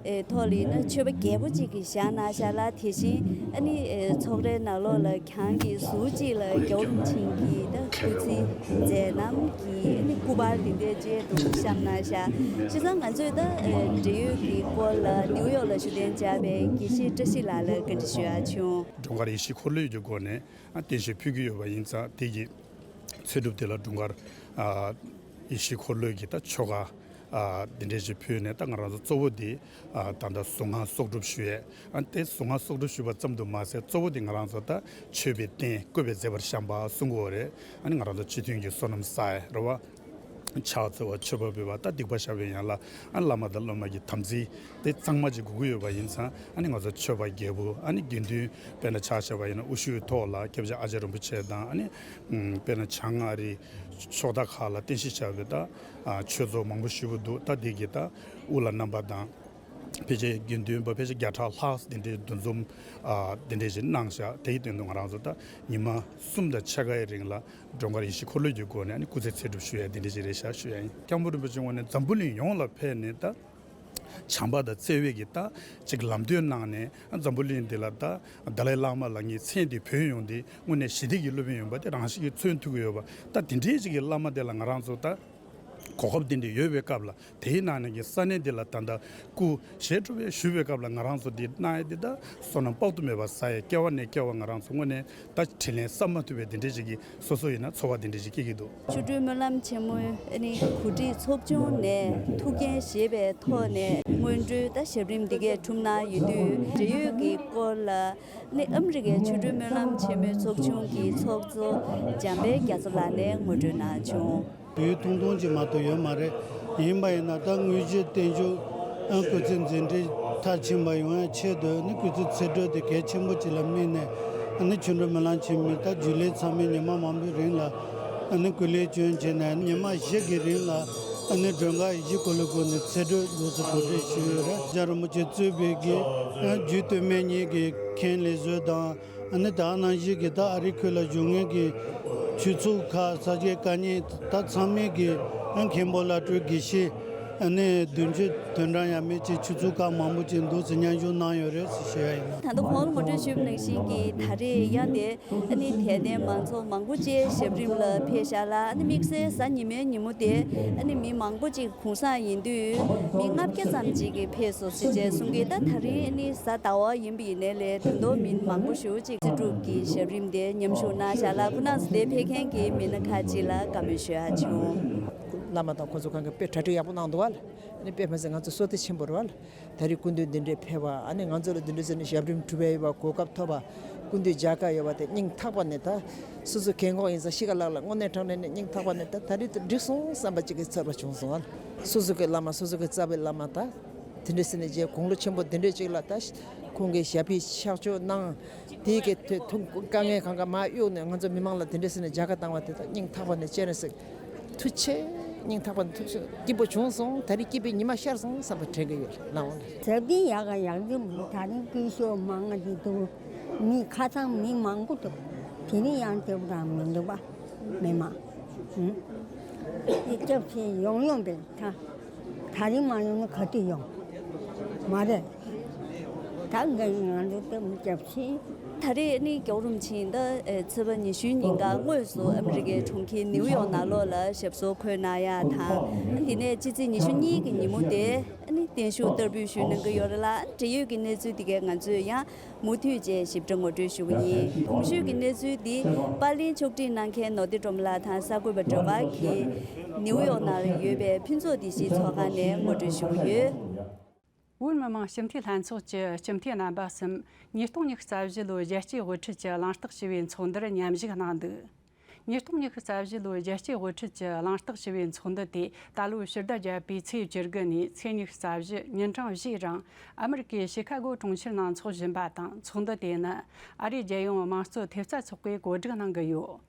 ཨེ་ཐོག་ལ་ཡིན་ན་མཆོད་པ་རྒྱས་པོ་གཅིག་གི་བཞག་གནང་ཤག་ལ། དེ་བཞིན་ཨ་ནི་ཨེ་ཚོགས་རའི་ནང་ལོགས་ལ་གྱང་གི་ཟུར་གཅིག་ལ་རྒྱལ་བ་རིན་པོ་ཆེ་གི་ད་སྐུ་ཚེ་མཛད་རྣམ་གྱི་ཨ་ནི་སྐུ་པར་འདི་འདྲའི་བཅས་དུ་བཤམས་གནང་ཤག་བྱས་ཙང་ང་ཚོས་ད་ཨེ་འབྲེལ་ཡོད་ཀྱི་སྐོར་ལ་ནིའུ་ཡོག་ལ་བཞུགས་གདན་འཇགས་པའི་དགེ་བཤེས་བཀྲ་ཤིས་ལགས་ལ་བཀའ་འདྲི་ཞུ་ཡག་བྱུང་། དུང་དཀར་ཡེ་ཤེས་འཁོར་ལོའི་གི་སྒོ་ནས་ཨ་བརྟན་བཞུགས་ཕུལ་གྱི་ཡོད་པ་ཡིན་ཙང་། དེ་གི་ཚེ་སྒྲུབ་དེ་ལ་དུང་དཀར་ཨ་ཡེ་ཤེས་འཁོར་ལོའི་གི་ད་ཆོ་ག་ཨ་འདི་འདྲའི་ཞིག་ཕུལ་ནས། ད་ང་རང་ཚོ་གཙོ་བོ་དེ་ཨ་ད་ལྟ་གཟུངས་སྔགས་གསོག་སྒྲུབ་ཞུ་ཡས། ཨ་དེ་གཟུངས་སྔགས་གསོག་སྒྲུབ་ཞུ་བ་ཙམ་དུ་མ་ཟད་གཙོ་བོ་དེ་ང་རང་ཚོ་ད་མཆོད་པའི་རྟེན་བཀོད་པའི་མཛད་པར་བཤམས་པ་གསུང་གི་ཡོད་རེད། ཨ་ནི་ང་རང་ཚོ་སྤྱི་མཐུན་གྱི་བསོད་ནམས་བསགས་ཡས་རེད་བ། ཕྱག་འཚལ་བ་མཆོད་པ་འབུལ་བ། ད་སྡིག་པ་བཤགས་པའི་ཡན་ལག་ཨ་བླ་མ་དང་སློབ་མ་གི་དམ་ཚིག་དེ་གཙང་མ་ཅིག་དགོས་ཀྱི་ཡོད་པ་ཡིན་ཙང་། ཨ་ནི་ང་ཚོ་མཆོད་པ་རྒྱས་པོ། ཨ་ནི་དགེ་འདུན་དཔེར་ན་ཆ་བཞག་པ་ཡིན་ན་དབུ་བཞུགས་ཐོག་ལ་སྐྱབས་རྗེ་ཨ་ཅག་རིན་པོ་ཆེ་དང་། ཨ་ནི་དཔེར་ན་བྱང་ཨ་རིའི་ཕྱོགས་མཐའ་ཁག་ལ་རྟེན་གཞི་བྱས་པའི་ད་ཆོས་ཚོགས་མང་པོ་ཞེ་པོ་འདུག་ད་དེ་གི་ད་དབུ་བླ་རྣམ་པ་དང་། ཕལ་ཆེར་དགེ་འདུན་པ་ཕལ་ཆེར་བརྒྱ་ཕྲག་ལྷག་དེ་འདྲའི་འདུ་འཛོམས་ཨ་དེ་འདྲའི་ཞིག་གནང་བཞག་དེའི་སྟེང་དུ་ང་རང་ཚོ་ད་ཉི་མ་གསུམ་དང་ཕྱེད་ཀའི་རིང་ལ་དུང་དཀར་ཡེ་ཤེས་འཁོར་ལོའི་གི་སྒོ་ནས་ཨ་ནི་སྐུ་ཚེ་ཚེ་སྒྲུབ་ཞུ་ཡས་དེ་འདྲ་ཞིག་རེད་ཤག་ཞུ་ཡས་ཡིན། སྐྱབས་མགོན་རིན་པོ་ཆེ་དངོས་གནས་འཛམ་བུ་གླིང་ཡོངས་ལ་ཕེབས་ནས་ད་བྱམས་པ་དང་བརྩེ་བའི་གི་ད་ཅིག་ལམ་སྟོན་གནང་ནས། འཛམ་བུ་གླིང་འདི་ལ་ད་ཏཱ་ལའི་བླ་མ་ལབ་མཁན་མཚན་དེ་བོན་ཡོང་དེ་དངོས་གནས་ཞི་བདེ་གི་སློབ་དཔོན་ཡིན་པ་དེ་རང་བཞིན་གྱིས་མཚོན་ཐུབ་ཀྱི་ཡོད་པ། ད་དེ་འདྲའི་ཅིག་གི་བླ་མ་དེ་ལ་ང་རང་ཚོ་ད་གོ་སྐབས་དེ་འདྲ་ཡོད་པའི་སྐབས་ལ། དེའི་ནང་ནས་ཀྱི་ས་གནས་འདི་ལ་ད་ལྟ་སྐུ་བཞེངས་གྲུབ་པའི་བཞུགས་པའི་སྐབས་ལ་ང་རང་ཚོ་འདི་གནང་ཡས་འདི་ད་བསོད་ནམས་དཔག་ཏུ་མེད་པ་བསགས་ཡས། སྐྱེ་བ་ནས་སྐྱེ་བ་ང་རང་ཚོ་དངོས་གནས་ད་དྲིན་ལན་བསབ་མ་ཐུབ་པའི་དེ་འདྲའི་ཅིག་གི་སོ་སོ་ཡིན་ན་ཚོར་བ་དེ་འདྲའི་ཅིག་སྐྱེ་གི་འདུག་ཆོ་འཕྲུལ་སྨོན་ལམ་ཆེན་མོའི་ཨ་ནི་གོ་སྒྲིག་ཚོགས་ཆུང་ནས་ཐུགས་འགན་བཞེས་པའི་ཐོག་ནས་སྔོན་འགྲོའི་ད་ཞབས་རིམ་འདི་གས་གྲུབ་གནང་ཡོད་དུས། འབྲེལ་ཡོད་ཀྱི་སྐོར་ལ་ཨ་ནི་ཨ་མི་རི་ཀའི་ཆོ་འཕྲུལ་སྨོན་ལམ་ཆེན་མོའི་ཚོགས་ཆུང་གི་ཚོགས་གཙོ་འཇམ་དཔལ་རྒྱ་མཚོ་ལགས་ནས་ངོ་སྤྲོད་གནང་བྱུང་། ཡུལ་ཐུང་ཐུང་ཅིག་མ་གཏོགས་ཡོད་མ་རེད། ཡིན་པ་ཡིན་ན་ད་དངོས་གཞི་བརྟན་བཞུགས་ཨ་སྐུ་ཚེ་འཛིན་གྲྭའི་མཐར་ཕྱིན་པ་ཡོང་ཡ་ཆེད་དུ་ནི་སྐུ་ཚེ་ཚེ་སྒྲུབ་དེ་གལ་ཆེན་པོ་ཅིག་ལ་དམིགས་ནས། ཨ་ནི་ཆོ་འཕྲུལ་སྨོན་ལམ་ཆེན་མོའི་ད་རྒྱུན་ལས་ཚང་མས་ཉི་མ་མང་པོའི་རིང་ལ་ཨ་ནི་སྐུ་ལས་བསྐྱོན་བྱས་ནས། ཉི་མ་བཞི་གི་རིང་ལ་ཨ་ནི་མགྲོན་ཁང་ཡིད་བཞིན་འཁོར་ལོའི་སྒོ་ནས་ཚེ་སྒྲུབ་ལུགས་སུ་གོ་སྒྲིག་ཞུས་ཡོད་རེད། རྒྱལ་བ་རིན་པོ་ཆེ་གཙོས་པའི་གི་ཨ་རྒྱུད་སྟོད་སྨད་གཉིས་ཀྱི་མཁན་ལས་བཟོ་དང་། ཨ་ནི་ད་ག་ནང་བཞིན་གྱི་ད་ཨ་རི་ཁུལ་ལ་བཞུགས་མཁན་གྱི་ཆོས་ཚོགས་ཁག་ས་སྐྱའི་དཀའ་རྙིང་ད་ཚང་མས་ཀྱི་ཨ་མཁན་པོ་བླ་སྤྲུལ་དགེ་བཤེས་ ཨ་ནི་བདུན་ཅུ་དོན་གྲངས་ཡས་མས་ཅིག་ཆུ་ཚོད་ཁག་མང་པོ་ཅིག་འདུག་སེ་མཉམ་ཞུགས་གནང་ཡོད་རེད་ཟེར་ཞུ་ཡ་ཡིན། ད་ལྟ་གོང་ལ་ངོ་སྤྲོད་ཞུས་པ་ནང་བཞིན་གྱི་ད་རེས་ཡང་དེ་ཨ་ནི་དད་ལྡན་མང་ཚོགས་མང་པོ་ཅིག་ཞབས་རིམ་ལ་ཕེབས་ཤག་ལ། ཨ་ནི་དམིགས་བསལ་གཟའ་ཉི་མའི་ཉིན་མོ་དེ་ཨ་ནི་མི་མང་པོ་ཅིག་གུང་སེང་ཡིན་དུས་མི་ལྔ་བརྒྱ་ཙམ་ཅིག་གིས་ཕེབས་སོང་ཟེར་བྱས་གསུང་གི། ད་ད་རིང་ཨ་ནི་གཟའ་ཟླ་བ་ཡིན་པ་ཡིན་ནའི་ལས་ད་དུང་མི་མང་པོ་ཞེ་པོ་ཅིག་རྩེ་དྲུག་གི་ཞབས་རིམ་དེ་མཉམ་ཞུགས་གནང་ཤག་ལ། ཁོ་རང་ཚོ་དེ་ཕེབས་མཁན་གྱི་མི་སྣ་ཁག་ཅིག་ལ་བཀའ་མོལ་ཞུ་ཡ་བྱུང་། བླ་མ་དང་ཁོང་ཚོ་གང་གིས་དཔེ་གྲ་སྒྲིག་ཡག་པོ་གནང་འདུག་བ་ལ། ཨ་ནི་དཔེ་མ་ཟད་ང་ཚོ་བསོད་བདེ་ཆེན་པོ་རེད་བ་ལ། ད་རེས་སྐུ་མདུན་འདི་འདྲའི་ཕེབས་པ། ཨ་ནི་ང་ཚོ་ལ་འདི་འདྲ་ཟེར་ནས་ཞབས་རིམ་གྲུབ་པ་ཡོད་པ། གོ་སྐབས་ཐོབ་པ། སྐུ་མདུན་མཇལ་ཁ་ཡོད་པ་དེ་སྙིང་ཐག་པ་ནས། ད་སོ་སོ་རྒན་གོག་ཡིན་ཙང་ཤི་ཁ་ལག་ལ་དངོས་གནས་དྲང་གནས་ནས་སྙིང་ཐག་པ་ནས་ད་ད་རེས་དེ་འགྲིག་སོང་བསམ་པ་ཅིག་གི་ཚོར་བ་བྱུང་སོང་བ་ལ། སོ་སོ་གི་བླ་མ། སོ་སོ་གི་རྩ་བའི་བླ་མ་ད་དེ་འདྲ་ཟེར་ནས་མཇལ། དགུང་ལོ་ཆེན་པོ་འདི་འདྲ་ཅིག་ལ་ད་ཁོང་གིས་ཞབས་ཕྱི་ཕྱག་མཆོད་གནང་། དེའི་གི་དེ་ཐུགས་དཀའ་ངལ་གང་ག་མར་གཡུགས་ནས་ང་ཚོ་མི་མང་ལ་དེ་འདྲ་ཟེར་ནས་མཇལ་ཁ་བཏང་བ་དེ་ད་སྙིང་ཐག་པ་ནས་སྤྱན་རས་གཟིགས་ཐུགས་རྗེ་ཆེ། སྙིང་ཐག་པ་ནས་ཐུགས་རྗེ་སྐྱིད་པོ་བྱུང་སོང་། ད་རེས་སྐྱིད་པའི་ཉི་མ་ཤར་སོང་བསམ་པ་དྲན་གི་ཡོད། ལགས་འོང་། ཟབ་ཅིང་ཡག་ག་ཡག་གི་མི། ད་རིང་སྐུ་ཞབས་མང་ང་ཅིག་འདུག་མི་ཁ་ཚང་མི་མང་པོ་འདུག་དེ་རིང་ཡང་སྐྱབས་དང་མི་འདུག་པ། མི་མང་། ཧུམ། དེ་སྐྱབས་ཆེ་ཡོང་ཡོང་པས་ད། ད་རིང་མ་ཡོང་ན་ག་དུས་ཡོང་། མ་རེད། ད་འགན་ང་ཚོ་སྟབས་སྐྱབས་ཆེ། ད་རེས་ནི་རྒྱལ་བ་རིན་པོ་ཆེ་ད་ཚེས་པ་ཉི་ཤུའི་ཉིན་ཀ་དངོས་སུ་ཨ་མི་རི་ཀའི་གྲོང་ཁྱེར་ནིའུ་ཡོག་ནང་ལོགས་ལ་ཞབས་སོར་འཁོད་གནང་ཡ་དང་། དེ་ནས་ཕྱི་ཚེས་ཉི་ཤུ་གཉིས་ཀྱི་ཉིན་མོ་དེ་ནི་བརྟན་བཞུགས་བསྟར་འབུལ་ཞུས་གནང་གི་ཡོད་རེད་ལ། འབྲེལ་ཡོད་ཀྱི་གནས་ཚུལ་དེ་གའི་ང་ཚོས་ཡང་མུ་མཐུད་བཅས་ཞིབ་ཕྲ་ངོ་སྤྲོད་ཞུ་གི་ཡིན། གོང་ཞུས་ཀྱི་གནས་ཚུལ་འདི་པར་ལེན་ཕྱོགས་སྒྲིག་གནང་མཁན་ནོར་བདེ་སྒྲོལ་མ་ལགས་དང་གསར་འགོད་པ་སྒྲོལ་དཀར་གྱིས་ནིའུ་ཡོག་ནང་ཡོད་པའི་ཕུན་ཚོགས་བདེ་སྐྱིད་ཚོགས་ཁང་ནས་ངོ་སྤྲོད་ཞུ་གི་ཡོད། བོད་མི་མང་སྤྱི་འཐུས་ལྷན་ཚོགས་ཀྱི་སྤྱི་འཐུས་རྣམ་པ་གསུམ་ཉིས་སྟོང་ཉི་ཤུ་རྩ་བཞི་ལོའི་རྒྱལ་གཅེས་དབུ་ཁྲིད་ཀྱི་གླེང་སྟེགས་ཞེས་པའི་ཚོགས་འདུར་མཉམ་ཞུགས་གནང་འདུག་ཉིས་སྟོང་ཉི་ཤུ་རྩ་བཞི་ལོའི་རྒྱལ་གཅེས་དབུ་ཁྲིད་ཀྱི་གླེང་སྟེགས་ཞེས་པའི་ཚོགས་འདུ་དེ་ད་ལོའི་ཕྱི་ཟླ་བརྒྱད་པའི་ཚེས་བཅུ་དགུ་ནས་ཚེས་ཉི་ཤུ་རྩ་བཞི་ཉིན་གྲངས་བཞིའི་རིང་ཨ་མི་རི་ཀའི་ཤི་ཁ་གོ་གྲོང་ཁྱེར་ནང་འཚོགས་བཞིན་པ་དང་། ཚོགས་འདུ་དེ་ནི་ཨ་རིའི་རྒྱལ་ཡོངས་དམངས་གཙོ་ཐེབས་རྩ་ཚོགས་པས་གོ་སྒྲིག་གནང་གི་ཡོད།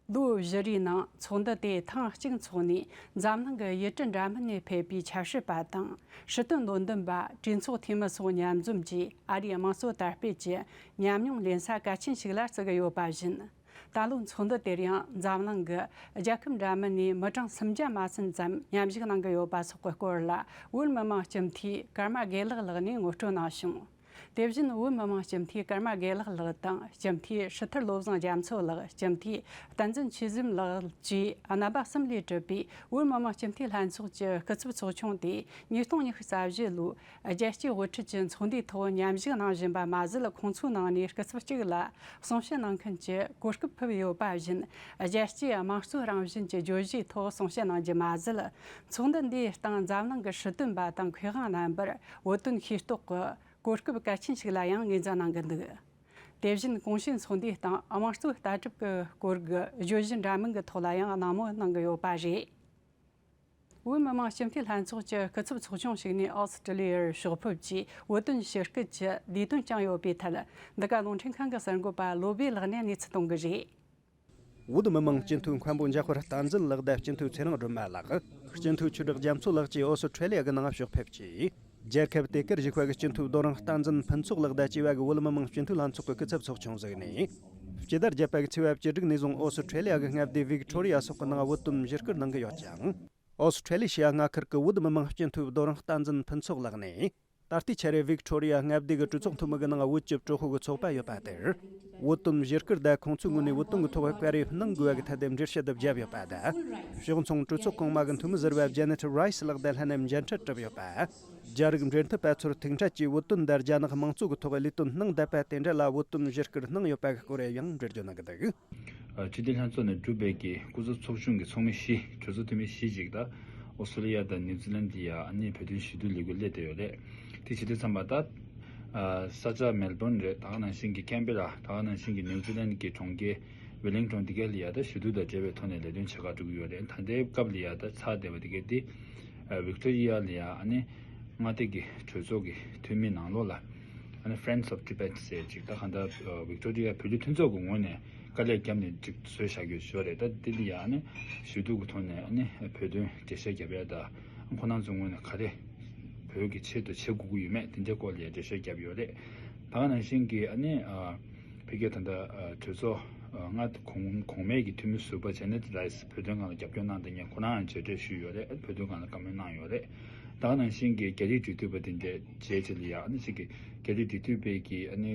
ལོ་བཞི་རེའི་ནང་ཚོགས་འདུ་དེ་ཐེངས་གཅིག་འཚོགས་ནས། འཛམ་གླིང་གི་ཡུལ་གྲུ་འདྲ་མིན་ནས་ཕེབས་པའི་ཆབ་སྲིད་པ་དང་། སྲིད་དོན་བློ་འདོན་པ། གྲོས་ཚོགས་འཐུས་མི་སོགས་མཉམ་འཛོམས་ཀྱིས་ཨ་རིའི་དམངས་གཙོ་དར་སྤེལ་གྱི་ཉམས་མྱོང་ལེན་ས་གལ་ཆེན་ཞིག་ལ་བརྩི་གི་ཡོད་པ་བཞིན། ད་ལོའི་ཚོགས་འདུ་དེར་ཡང་འཛམ་གླིང་གི་རྒྱལ་ཁབ་འདྲ་མིན་ནས་མི་གྲངས་སུམ་བརྒྱ་མ་ཟིན་ཙམ་མཉམ་ཞུགས་གནང་གི་ཡོད་པ་སོགས་ཀྱི་སྐོར་ལ། བོད་མི་མང་སྤྱི་འཐུས་ཀརྨ་དགེ་ལེགས་ལགས་ནས་ངོ་སྤྲོད་གནང་བྱུང་། དེ་བཞིན་བོད་མི་མང་སྤྱི་འཐུས་ཀརྨ་དགེ་ལེགས་ལགས་དང་། སྤྱི་འཐུས་སྲི་ཐར་བློ་བཟང་རྒྱ་མཚོ་ལགས། སྤྱི་འཐུས་བསྟན་འཛིན་ཆོས་འཛོམས་ལགས་བཅས་རྣམ་པ་གསུམ་ལས་གྲུབ་པའི་བོད་མི་མང་སྤྱི་འཐུས་ལྷན་ཚོགས་ཀྱི་སྐུ་ཚབ་ཚོགས་ཆུང་དེ་ཉིས་སྟོང་ཉི་ཤུ་རྩ་བཞི་ལོའི་རྒྱལ་གཅེས་དབུ་ཁྲིད་ཀྱི་ཚོགས་འདུའི་ཐོག་མཉམ་ཞུགས་གནང་བཞིན་པ་མ་ཟད། ཁོང་ཚོའི་ནང་ནས་སྐུ་ཚབ་གཅིག་ལ་གསུང་བཤད་གནང་མཁན་གྱི་གོ་སྐབས་ཕུལ་ཡོད་པ་བཞིན། རྒྱལ་གཅེས་དམངས་གཙོའི་རང་བཞིན་གྱི་བརྗོད་གཞིའི་ཐོག་གསུང་བཤད་གནང་རྒྱུ་མ་ཟད། ཚོགས་འདུ་འདིའི་སྟེང་འཛམ་གླིང་གི་སྲིད་དོན་པ་དང་མཁས་དབང་རྣམ་པར་བོད་དོན་ཤེས་རྟོགས་ཀྱི་གོ་སྐབས་གལ་ཆེན་ཞིག་ལ་ཡང་ངོས་འཛིན་གནང་གི་འདུག་དེ་བཞིན་གོང་ཞུས་ཚོགས་འདུའི་སྟེང་དམངས་གཙོའི་ལྟ་གྲུབ་ཀྱི་སྐོར་གྱི་བརྗོད་གཞི་འདྲ་མིན་གྱི་ཐོག་ལ་ཡང་གླེང་མོལ་གནང་གི་ཡོད་པ་རེད། བོད་མི་མང་སྤྱི་འཐུས་ལྷན་ཚོགས་ཀྱི་སྐུ་ཚབ་ཚོགས་ཆུང་ཞིག་ནས་ཨོ་སི་ཀྲི་ལི་ཡར་ཕྱོགས་ཕེབས་ཀྱིས་བོད་དོན་ཞི་སྐུལ་གྱི་ལས་དོན་བསྐྱངས་ཡོད་པའི་ཐད། འདི་ག་རླུང་འཕྲིན་ཁང་གི་གསར་འགོད་པ་བློ་བྷེ་ལགས་ནས་གནས་ཚུལ་གཏོང་གི་རེད། བོད་མི་མང་སྤྱི་འཐུས་མཁན་པོ་འཇམ་དཔལ་བསྟན་འཛིན་ལགས་དང་། སྤྱི་འཐུས་ཚེ་རིང་སྒྲོལ་མ་ལགས། སྤྱི་འཐུས་ཆོས་གྲགས་རྒྱ་མཚོ་ལགས་བཅས་ཨོ་སི་ཁྲེ་ལི་ཡ་གི་ནང་ཕྱོགས་ཕེབས་ཀྱིས། རྒྱལ་ཁབ་དེ་གར་བཞུགས་པ་གི་སྤྱི་འཐུས་རྡོ་རིང་བསྟན་འཛིན་ཕུན་ཚོགས་ལགས་དང་བཅས་པ་གིས་བོད་མི་མང་སྤྱི་འཐུས་ལྷན་ཚོགས་ཀྱི་སྐུ་ཚབ་ཚོགས་ཆུང་གཟིགས་ནས། སྤྱི་ཟླ་བརྒྱད་པ་གི་ཚེས་པ་བཅུ་དྲུག་ནས་བཟུང་ཨོ་སི་ཁྲེ་ལི་ཡ་གི་མངའ་སྡེ་ཝིག་ཊོ་རི་ཡ་སོགས་ཀྱི་ནང་བོད་དོན་བཞུགས་སྒར་གནང་གི་ཡོད་ཅིང་། ཨོ་སི་ཁྲེ་ལི་ཤི་ཡ་མངའ་ཁུལ་གྱི་བོད་མི་མང་སྤྱི་འཐུས་རྡོ་རིང་བསྟན་འཛིན་ཕུན་ཚོགས་ལགས་ནས། ད་ལྟའི་ཆར་ཝིག་ཊོ་རི་ཡ་མངའ་སྡེ་གི་གྲོས་ཚོགས་འཐུས་མི་གི་ནང་བོད་ཀྱི་གྲོས་ཚོགས་ཀྱི་ཚོགས་པ་ཡོད་པ་དེར། བོད་དོན་བཞུགས་སྒར་དང་ཁོང་ཚོའི་ངོས་ནས་བོད་དོན་གྱི་ཐོག་བཀའ་རེ་གནང་དགོས་པ་གི་ཐད་དེ་འགྲེལ་བཤད་དུ་བརྒྱབ་ཡོད་པ་དང་། ཕྱོགས་མཚུངས་གྲོས་ཚོགས་གོང་མ་གི་འཐུས་མི་ཟུར་པ་ཇེ་ནེ་ཊི་རའི་སི་ལགས་དང་ལྷན་ནས་མཇལ་འཕྲད་གྲུབ་ཡོད་པ། རྒྱ་རིགས་འབྲེལ་མཐུད་པ་ཚོར་ཐུག་འཕྲད་ཀྱིས་བོད་དོན་དང་རྒྱ་ནག་དམངས་གཙོ་གི་ཐོག་ལས་དོན་གནང་བསྡད་པ་དེ་འདྲ་ལ་བོད་དོན་བཞུགས་སྒར་གནང་ཡོད་པ་གི་སྐོར་ཡང་འགྲེལ་བརྗོད་གནང་གི་འདུག་སྤྱི་འཐུས་ལྷན་ཚོགས་ནས་གྲུབ་པའི་གི་སྐུ་ཚབ་ཚོགས་ཆུང་གི་ཚོགས་མི་བཞི། གྲོས་ཚོགས་འཐུས་མི་བཞི་ཅིག་ད་ཨོ་སི་ཀྲི་ལི་ཡ་དང་ནིའུ་ཛི་ལན་ཡ་ཨ་ནི་བོད་དོན་ཞུ་གཏུག་ལས་འགུལ་སླེབས་བསྡད་ཡོད་རེད། དེ་བྱེད་དུས་ཙམ་པ་ད་ས་ཆ་མེལ་བོན་རེད། ད་ག་ནང་བཞིན་གྱི་ཀན་པེ་ར། ད་ག་ནང་བཞིན་གྱི་ནིའུ་ཛི་ལན་གྱི་གྲོང་ཁྱེར་ཝེ་ལིང་ཊོན་དེ་ག་ལ་ཡ་ད་ཞུ་གཏུག་དང་འབྲེལ་བའི་ཐོག་ནས་ལས་དོན་བྱེད་གར་འགྲོ་གི་ཡོད་རེད། ད་ལྟའི་སྐབས་ལ་ཡ་ད་ཚར་བསྡད་པ་དེ་ག་དེ་ཝིག་ཊོ་རི་ཡ་ལ་ཡ་ཨ་ནི་མངའ་སྡེ་གི་གྲོས་ཚོགས་ཀྱི་འཐུས་མི་ནང་ལོགས་ལ་ཨ་ནི་Friends of Tibet ཟེར་ཅིག་ད་གང་ལྟར་ཝིག་ཊོ་རི་ཡ་བོད་རིགས་མཐུན་ཚོགས་ཀྱི་ངོས་ནས་དཀའ་ལས་བརྒྱབ་ནས་ཅིག་བཟོས་བཞག་ཡོད་ཞུ་བ་རེད། ད་འདི་ལ་ཡ་ཨ་ནི་ཞུ་གཏུག་གི་ཐོག་ནས་ཨ་ནི་བོད་དོན་འགྲེལ་བཤད་བརྒྱབ་ཡ་དང་ཁོང་རྣམ་ཚོའི་ངོས་ནས་ག་རེ་བོད་ཀྱི་ཆེད་དུ་བྱེད་དགོས་ཀྱི་ཡོད་མེད་དེ་འདྲའི་སྐོར་ལ་ཡ་འགྲེལ་བཤད་བརྒྱབ་ཡོད་རེད། ད་ག་ནང་བཞིན་གྱི་ཨ་ནི་ཨ། ཕ་གིར་ད་ལྟ་ཨ་གྲོས་ཚོགས་ཨ་ལྔ་གོང་གོང་མའི་གི་འཐུས་མི་ཟུར་པ་ཇེ་ནེད་རའི་སི་བོད་དོན་སྒང་ལ་རྒྱབ་སྐྱོར་གནང་བསྡད་མཁན་ཁོ་རང་ཡང་མཇལ་འཕྲད་ཞུས་ཡོད་རེད། བོད་དོན་སྒང་ལ་བཀའ་མོལ་གནང་ཡོད་རེད། ད་ག་ནང་བཞིན་གྱི་རྒྱ་རིགས་འབྲེལ་མཐུད་པ་དེ་འདྲས་མཇལ་བྱས་ལ་ཡ་ཨ་ནི་ཅིག་གི་རྒྱ་རིགས་འབྲེལ་མཐུད་པའི་གི་ཨ་ནི་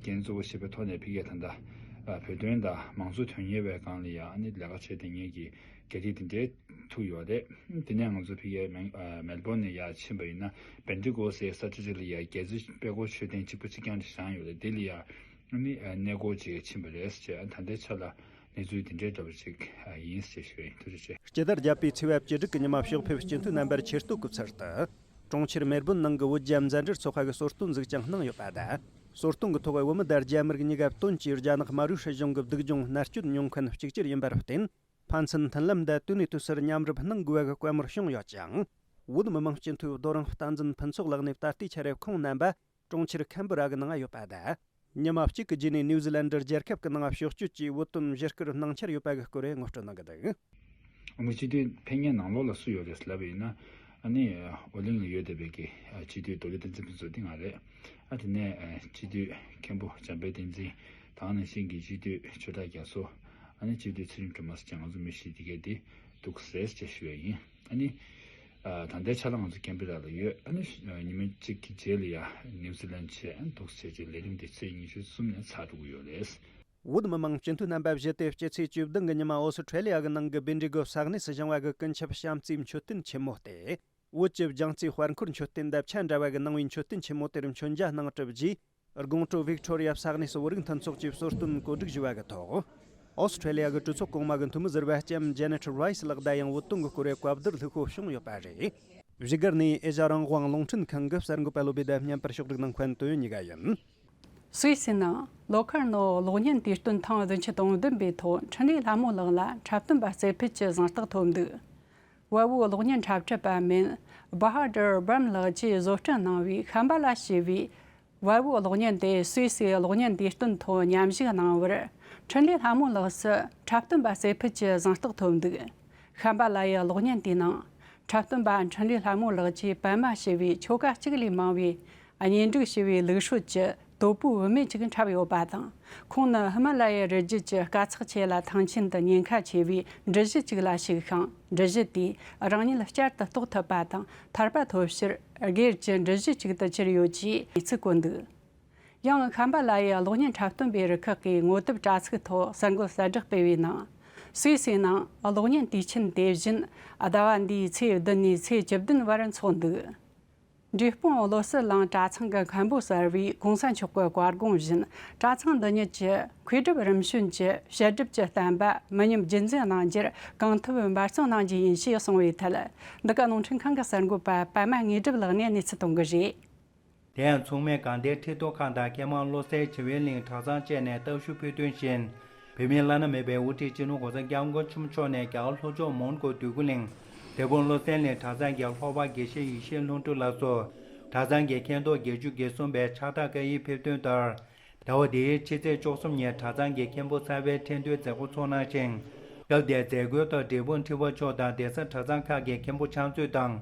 འགན་གཙོ་བོ་བཞེས་པའི་ཐོག་ནས་ཕ་གིར་ད་ལྟ་ཨ་བོད་དོན་དང་མང་གཙོ་དོན་གཉེར་བའི་སྒང་ལ་ཡ་ཨ་ནི་ལས་ཀ་བྱས་བསྡད་མཁན་གྱི་རྒྱ་རིགས་དེ་འདྲས་ཐུག་ཡོད་རེད། དེ་ནས་ང་ཚོ་ཕ་གིའི་མེལ་ཨ་མེལ་བོན་ནས་ཡར་ཕྱིན་པ་ཡིན་ན་བེན་ཏི་ཀོ་སི་ས་ཆ་ཅིག་ལ་ཡ་རྒྱལ་རྩེ་དཔལ་འཁོར་མཆོད་རྟེན་གཅིག་པ་གཅིག་རྐྱང་དེ་བཞེངས་ཡོད་རེད། དེ་ལ་ཡ་ཨ་ནི་གནས་སྐོར་ཅིག་ཕྱིན་པ་རེད་ཟེར། ད་ལྟའི་ཆ་ལ་གནས་ཚུལ་དེ་འདྲའི་འདྲ་པོ་ཅིག་ཡིན་ཟེར་ཞུ་ཡིན། ཐུགས་རྗེ་ཆེ། སྤྱི་ཟླ་བརྒྱད་པའི་ཚེས་པ་བཅུ་དྲུག་གི་ཉི་མ་ཕྱོགས་ཕེབས་སྤྱི་འཐུས་རྣམ་པར་ཆེ་བསྟོད་སྐུ་ཚར་དུ། གྲོང་ཁྱེར་མེལ་བོན་ནང་གི་བོད་རྒྱ་མཛའ་འབྲེལ་ཚོགས་པ་གི་གསོལ་སྟོན་ཟིག་ཀྱང་གནང་ཡོད་པ་དང་། གསོལ་སྟོན་གྱི་ཐོག་བོད་མི་དང་རྒྱ་མི་རིགས་གཉིས་ཀ་བཏོན་གྱིས་རྒྱ་ནག་དམར་པོའི་སྲིད་གཞུང་གི་སྡུག་སྦྱོང་མནར་གཅོད་མྱོང་མཁན་གཅིག་གྱུར་ཡིན་པར་བརྟེན། ཕན་ཚུན་མཐུན་ལམ་དང་དུས་ནས་དུས་སུ་མཉམ་རུབ་གནང་དགོས་པ་གི་བཀའ་མོལ་བྱུང་ཡོད་ཅིང་། བོད་མི་མང་སྤྱི་འཐུས་རྡོ་རིང་བསྟན་འཛིན་ཕུན་ཚོགས་ལགས་ནས་ད་ལྟའི་ཆར་ཁོང་རྣམ་པ་གྲོང་ཁྱེར་ཁན་བུ་ར་གི་ནང་ཡོད་པ་དང་། ཉི་མ་གཅིག་གི་རྗེས་ནས་ནིའུ་ཛི་ལན་ཌི་རྒྱལ་ཁབ་ཀྱི་ནང་ཕྱོགས་བསྐྱོད་ཀྱིས་བོད་དོན་བཞེས་སྐུལ་གནང་འཆར་ཡོད་པ་གི་སྐོར་ངོ་སྤྲོད་གནང་གི་འདུག། ཨ་མི་སྤྱི་འཐུས་ཕེབས་མཁན་ནང་ལོགས་ལ་སུ་ཡོད་རེད་ལབ་པ་ཡིན་ན། ཨ་ནི་ཨོ་གླིང་ལ་ཡོད་བསྡད་པའི་གི་སྤྱི་འཐུས་རྡོ་རྗེ་བསྟན་འཛིན་ཕུན་ཚོགས་འདི་ང་རེད། ཨ་དེ་ནས་སྤྱི་འཐུས་མཁན་པོ་འཇམ་དཔལ་བསྟན་འཛིན། ད་ག་ནང་བཞིན་གྱི་སྤྱི་འཐུས་ཆོས་གྲགས་རྒྱ་མཚོ། ཨ་ནི་སྤྱི་འཐུས་ཚེ་རིང་སྒྲོལ་མ་སོགས་ང་ཚོ་མི་བཞི་དེ་གས་དེ་འདུག་ཟེར་ཅེས་ཞུ་བ་ཡིན། ཨ་ནི། ཨ་ད་ལྟའི་ཆ་ལ་ང་ཚོ་ཀན་བྷེ་ར་ལ་ཡོད། ཨ་ནི་ཉི་མ་གཅིག་གི་རྗེས་ལ་ཡ་ནིའུ་ཛི་ལན་ཌི་ཆེད་ཨ་ནི་འདུག་ཟེར་ཅིག་ལས་རིམ་དེ་ཚེས་ཉི་ཤུ་གསུམ་ནས་ཚར་འགྲོ་གི་ཡོད་རེད། བོད་མི་མང་སྤྱི་འཐུས་རྣམ་པ་བཞི་དེ་སྤྱི་ཚེས་བཅུ་བདུན་གི་ཉི་མ་ཨོ་སི་ཁྲེ་ལི་ཡ་གི་ནང་གི་བེན་ཌི་གོ་ས་གནས་སུ་བཞེངས་པ་གི་ཀུན་ཁྱབ་བྱམས་བརྩེའི་མཆོད་རྟེན་ཆེན་མོ་སྟེ། བོད་ཀྱི་རྒྱལ་རྩེའི་དཔལ་འཁོར་མཆོད་རྟེན་དང་ཆ་འདྲ་བ་གི་ནང་བའི་མཆོད་རྟེན་ཆེན་མོ་དེར་མཆོད་མཇལ་གནང་གྲུབ་རྗེས། དགོང་དྲོ་ཝིག་ཊོ་རི་ཡ་ས་གནས་སུ་བོད་རིགས་མཐུན་ཚོགས་ཀྱིས་གསོལ་སྟོན་གོ་སྒྲིག་ཞུས་པ་གི་ཐོག་ཨོ་སི་ཁྲེ་ལི་ཡ་གི་གྲོས་ཚོགས་གོང་མ་གི་འཐུས་མི་ཟུར་པ་ལྕམ་ཇེ་ནེཊ་རའི་སི་ལགས་དང་ཡང་བོད་དོན་གྱི་སྐོར་བའི་བཀའ་བསྡུར་ལྷུག་པོ་བྱུང་ཡོད་པ་རེད། བཞུགས་སྒར་ནས་ཨེ་ཤ་རང་དབང་རླུང་འཕྲིན་ཁང་གི་གསར་འགོད་པ་བློ་བྷེ་དང་མཉམ་པར་ཕྱོགས་སྒྲིག་གནང་མཁན་དོན་གཉིས་ཀ་ཡིན། སུད་སི་ནང་ལོ་ཁར་ནོ་གློག་བརྙན་དུས་སྟོན་ཐེངས་བདུན་ཅུ་དོན་བདུན་པའི་ཐོག་འཕྲིན་ལས་ལྷ་མོ་ལགས་ལ་འཁྲབ་སྟོན་པ་རྩེ་ཕུད་ཀྱི་གཟེངས་རྟགས་ཐོབ་འདུག། བལ་བོའི་གློག་བརྙན་འཁྲབ་ཁྲིད་པ་མིན་བྷ་ཧ་ཌར་བྷམ་ལགས་ཀྱིས་བཟོ་སྐྲུན་གནང་བའི་ཤམ་བྷ་ལ་ཞེས་པའི་བལ་བོའི་གློག་བརྙན་དེ་སུད་སིའི་གློག་བརྙན་དུས་སྟོན་ཐོག་མཉམ་ཞུགས་གནང་བར། འཕྲིན་ལས་ལྷ་མོ་ལགས་སུ་འཁྲབ་སྟོན་པ་རྩེ་ཕུད་ཀྱི་གཟེངས་རྟགས་ཐོབ་འདུག། ཤམ་བྷ་ལ་ཡི་གློག་བརྙན་དེའི་ནང་། འཁྲབ་སྟོན་པ་འཕྲིན་ལས་ལྷ་མོ་ལགས་ཀྱིས་པད་མ་ཞེས་པའི་ཆོ་ག་གཅིག་ལས་མང་བའི་གཉེན་སྒྲིག་ཞུ་བའི་ལུགས་སྲོལ་གྱི་དོ་པོའི་བུད་མེད་ཅིག་འཁྲབ་ཡོད་པ་དང་། ཁོང་ནི་ཧི་མ་ལ་ཡའི་རི་རྒྱུད་ཀྱི་དཀར་ཚགས་ཆེ་ལ་ཐང་ཆེན་དུ་ཉེན་ཁ་ཆེ་བའི་འབྲི་གཞི་གཅིག་ལ་ཞུགས་ཤིང་། འབྲི་གཞི་དེས་རང་ཉིད་བསྐྱར་དུ་རྟོགས་ཐུབ་པ་དང་ཐར་པ་ཐོབ་ཕྱིར། སྒེར་གྱི་འབྲི་གཞི་གཅིག་ཏུ་གྱུར་ཡོད་ཅེས་གནས་ཚུལ་བཀོད་འདུག། ཡང་ཤམ་བྷ་ལ་ཡི་གློག་བརྙན་འཁྲབ་སྟོན་པའི་རུ་ཁག་གིས་ངོ་དེབ་དྲ་ཚིགས་ཐོག་གསར་འགོད་གསལ་བསྒྲགས་སྤེལ་བའི་ནང་། སུད་སིའི་ནང་གློག་བརྙན་དུས་ཆེན་དེ་བཞིན་ཟླ་བ་འདིའི་ཚེས་བདུན་ནས་ཚེས་བཅུ་བདུན་བར་འཚོགས་འདུག། འབྲས་སྤུངས་བློ་གསལ་གླིང་གྲྭ་ཚང་གི་མཁན་པོ་གསར་བས་གོང་ས་མཆོག་གི་བཀའ་དགོངས་བཞིན། གྲྭ་ཚང་འདི་ཉིད་ཀྱི་མཁས་གྲུབ་རིམ་བྱོན་གྱི་བཤད་སྒྲུབ་ཀྱི་བསྟན་པ་མི་ཉམས་རྒྱུན་འཛིན་གནང་རྒྱུར་གང་ཐུབ་འབད་བརྩོན་གནང་རྒྱུ་ཡིན་ཞེས་གསུངས་པའི་ཐད། འདི་ག་རླུང་འཕྲིན་ཁང་གི་གསར་འགོད་པ་པད་མ་དངོས་གྲུབ་ལགས་ནས་གནས་ཚུལ་གཏོང་གི་རེད། དེ་ཡང་མཚུངས་མེད་དགའ་ལྡན་ཁྲི་ཐོག་ཁང་དང་ཀེ་མ་བློ་གསལ་བྱེ་བའི་གླིང་གྲྭ་ཚང་བཅས་ནས་བརྟག་ཞུ་ཕུལ་དོན་བཞིན། བོད་མིའི་བླ་ན་མེད་པའི་དབུ་ཁྲིད་སྤྱི་ནོར་༸གོང་ས་༸སྐྱབས་མགོན་ཆེན་པོ་མཆོག་ནས་རྒྱ་གར་ལྷོ་ཕྱོགས་མོན་གྷོ་འདོད་རྒུ་གླིང་། དེ་དགོན་བློ་གསལ་གླིང་གྲྭ་ཚང་གི་ལྷོ་པ་དགེ་བཤེས་ཡེ་ཤེས་ལྷུན་གྲུབ་ལགས་སོགས་གྲྭ་ཚང་གི་མཁན་ཐོག་བརྒྱད་ཅུ་གྱ་གསུམ་པས་ཕྱག་རྟགས་བཀའ་ཡིག་ཕེབས་དོན་ལྟར། ཟླ་བ་འདིའི་ཕྱི་ཚེས་བཅུ་གསུམ་ཉིན་གྲྭ་ཚང་གི་མཁན་པོ་ཚ་བའི་ཁྲི་འདོན་མཛད་སྒོ་ཚོགས་གནང་ཞིང་། སྐབས་དེར་མཛད་སྒོའི་ཐོག་འབྲས་སྤུངས་ཁྲི་པ་མཆོག་དང་གདན་ས་གྲྭ་ཚང་ཁག་གི་མཁན་པོ་ཕྱག་མཛོད་དང་།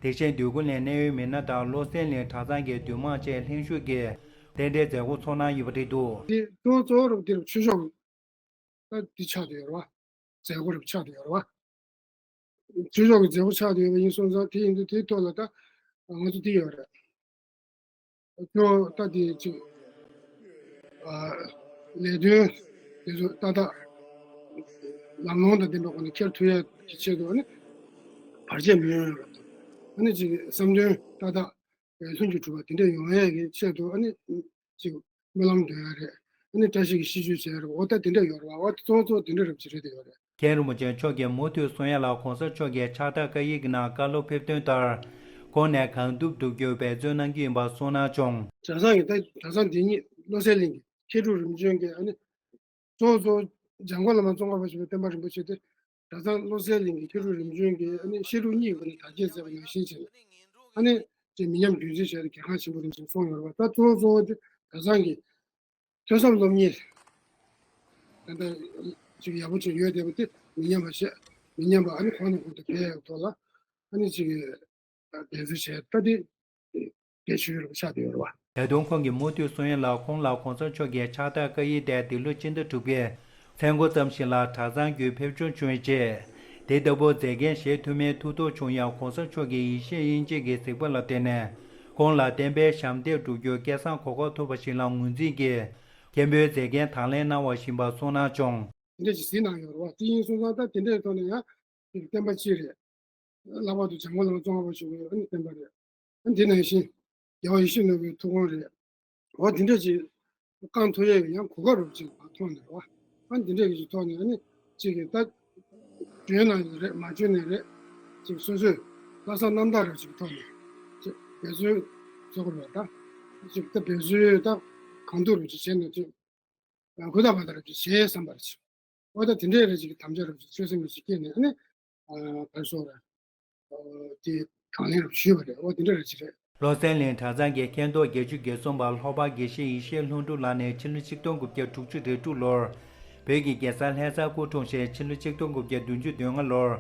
དེ་བཞིན་འདོད་རྒུ་གླིང་གནད་ཡོད་མི་སྣ་དང་བློ་གསལ་གླིང་གྲྭ་ཚང་གི་འདུས་མང་བཅས་ལྷན་ཞུགས་ཀྱིས་རྟེན་འབྲེལ་མཛད་སྒོ་ཚོགས་གནང་ཡོད་པ་རེད་འདུག། དེ་གཙོ་བོ་གཙོ་བོ་རུ་དེ་རུ་ཆོས་ཕྱོགས་ཀྱི་ད་འདི་ཆགས་བསྡད་ཡོད་རེད་བ། མཛད་སྒོ་རུ་ཆགས་བསྡད་ཡོད་རེད་བ། ཆོས་ཕྱོགས་ཀྱི་མཛད་སྒོ་ཆགས་བསྡད་ཡོད་པ་ཡིན་སོང་ཙང་དེ་ཡིན་དུས་དེའི་ཐོག་ལ་ད་ང་ཚོ་འདི་ཡོད་རེད། ཁྱོད་ད་དེ་ཅིག་ཨ་ལས་དོན་དེ་ཚོ་ཏག་ཏག་ལམ་ལྷོང་དང་ལྡན་པའི་སྒོ་ནས་འཁྱེར་ཐུབ་ཡ་གི་ཆེད་དུ་ཨ་ནི་བར་ཆད་མི་ཡོང་ཡ་ལ་དང་། ཨ་ནི་ཅིག་བསམ་དོན་ཏག་ཏག་ལྷུན་གྱིས་གྲུབ་པ་དེ་འདྲ་ཡོང་ཡ་གི་ཆེད་དུ་ཨ་ནི་ཅིག་སྨོན་ལམ་འདོན་ཡ་རེད། ཨ་ནི་བཀྲ་ཤིས་ཀྱི་ཤིས་བརྗོད་བྱེད་ཡ་རེད། འོ་ད་དེ་འདྲ་ཡོད་རེད་བ། འོ་ད་གཙོ་བོ་གཙོ་བོ་དེ་འདྲ་རེད་བ་ཅིག་རེད་དེ་ཡོད་རེད། མཁན་རིན་པོ་ཆེ་མཆོག་གིས་མུ་མཐུད་གསུང་ཡ་ལ་གོང་ས་མཆོག་གིས་ཕྱག་རྟགས་བཀའ་ཡིག་གི་ནང་བཀའ་སློབ་ཕེབས་དོན་ལྟར། ཁོང་ནས་གང་ཐུབ་ཐུབ་རྒྱུ་འབད་བརྩོན་གནང་རྒྱུ་ཡིན་པ་གསུངས་གནང་བྱུང་། གྲྭ་ཚང་གི་ད་གྲྭ་ཚང་འདི་ཉིད་བློ་གསལ་གླིང་གི་མཁས་གྲུབ་རིམ་བྱོན་གྱི་ཨ་ནི་གཙོ་བོ་གཙོ་བོ་འཇམ་མགོན་བླ་མ་ཙོང་ཁ་པ་ཆེན་པོའི་བསྟན་པ་རིན་པོ་ཆེ་དེ་གྲྭ་ཚང་བློ་གསལ་གླིང་གི་མཁས་གྲུབ་རིམ་བྱོན་གྱི་ཨ་ནི་བཤད་སྒྲུབ་གཉིས་ཀྱི་སྒོ་ནས་དར་རྒྱས་མཛད་པ་ནང་བཞིན་བྱས་ནས་ཨ་ནི་ཅིག་མི་ཉམས་རྒྱུན་འཛིན་བྱས་ཏེ་གལ་འགངས་ཆེན་པོ་རེད་ཅེས་གསུངས་ཡོད་རེད་བ། ད་གཙོ་བོ་གཙོ་བོ་དེ་གྲྭ་ཚང་གི་ཐོས་བསམ་སློབ་གཉེར་ད་ལྟ་ཅིག་ཡག་པོ་ཅིག་ཡོད་བསྡད་པ་དེ་མི་ཉམས་པ་བྱས། མི་ཉམས་པ་ཨ་ནི་གོང་ནས་གོང་དུ་འཕེལ་ཡག་ཐོག་ལ་ཨ་ནི་ཅིག་འགན་འཛིན་བྱས། ད་དེ་གལ་ཆེ་ཤོས་ཆགས་བསྡད་ཡོད་རེད་བ། ད་དུང་ཁོང་གིས་མུ་མཐུད་གསུང་ཡ་ལ། ཁོང་ལ་གོང་ས་མཆོག་གི་ཕྱག་རྟགས་བཀའ་ཡིག་དེ་འདི་ལོ་སྤྱི་ཟླ་དྲུག་པའི་ཚེས་འགོ་ཙམ་ཞིག་ལ་གྲྭ་ཚང་བརྒྱུད་ཕེབས་འབྱོར་བྱུང་བའི་རྗེས། དེ་ལྟ་བུ་མཛད་འགན་བཞེས་ཐུབ་མིན་ཐུགས་སྤྲོ་བྱུང་ཡང་། གོང་ས་མཆོག་གིས་ཡེ་ཤེས་དབྱིངས་དཔྱད་ཀྱི་གཟིགས་པ་ལ་བརྟེན་ནས་ཁོང་ལ་བསྟན་པའི་ཞབས་འདེགས་སྒྲུབ་རྒྱུར་སྐལ་བཟང་གོ་སྐབས་ཐོབ་པ་ཞིག་ལ་ངོས་འཛིན་གྱིས་མཁན་པོའི་མཛད་འགན་དང་ལེན་གནང་བ་བཞིན་པ་གསུངས་གནང་བྱུང་། དེ་འདྲ་ཞིག་གཟིགས་གནང་ཡོད་རེད་བ། དེ་ཡིན་སོང་ཙང་ད་དེ་འདྲའི་ཐོག་ནས་ཡང་དེ་བསྟན་པ་སྤྱི་རེད། ལྷག་པར་དུ་འཇམ་མགོན་བླ་མ་ཙོང་ཁ་པ་ཆེན་པོའི་ཨ་ནི་བསྟན་པ་རེད། ཨ་ནི་དེ་ནང་བཞིན་རྒྱལ་བ་ཡིད་བཞིན་ནོར་བུའི་ཐུགས་དགོངས་རེད། འོ་དེ་འདྲ་ཅིག་བསྐང་ཐུབ་ཡས་ཀྱི་ཡང་གོ་སྐབས་རུ་ཅིག་མཐོང་ནས་རེད་བ། ཨ་ནི་དེ་འདྲ་གི་ཅིག་ཐོག་ནས་ཨ་ནི་ཅིག་གི་ད་བྱོན་ན་ཡང་རེད། མ་བྱོན་ནའི་རེད། ཅིག་སོ་སོའི་བླ་བསང་རྣམ་དག་རུ་ཅིག་ཐོག་ནས་ཅིག་འབད་རྩོལ་བཟོ་དགོས་པ་ད། ཅིག་ད་འབད་རྩོལ་ད་གང་ཐུབ་རུ་ཅིག་བྱས་ནས་ཅིག་ཡང་ཧུར་ཐག་བར་ཐག་རེ་བྱེད་བསམ་པ་རེ་བྱེད། འོ་ད་དེ་འདྲའི་རེ་ཅིག་གི་དམ་བཅའ་རེ་ཅིག་ཆོད་སེམས་རེ་ཅིག་སྐྱེས་ནས་ཨ་ནི་བར་སོང་རེ་དེ་གང་ལེན་རེ་ཞུས་པ་རེད། འོ་དེ་འདྲ་རེ་ཅིག་རེད། བློ་གསལ་གླིང་གྲྭ་ཚང་གི་མཁན་ཐོག་བརྒྱད་ཅུ་གྱ་གསུམ་པ་ལྷོ་པ་དགེ་བཤེས་ཡེ་ཤེས་ལྷུན་གྲུབ་ལགས་ནས་ཕྱི་ལོ་ཆིག་སྟོང་དགུ་བརྒྱ་དྲུག་ཅུ་རེ་དྲུག་ལོར་བོད་ཀྱི་རྒྱལ་ས་ལྷ་སར་སྐུ་འཁྲུངས་ཤིང་། ཕྱི་ལོ་ཆིག་སྟོང་དགུ་བརྒྱ་བདུན་ཅུ་དོན་ལྔ་ལོར་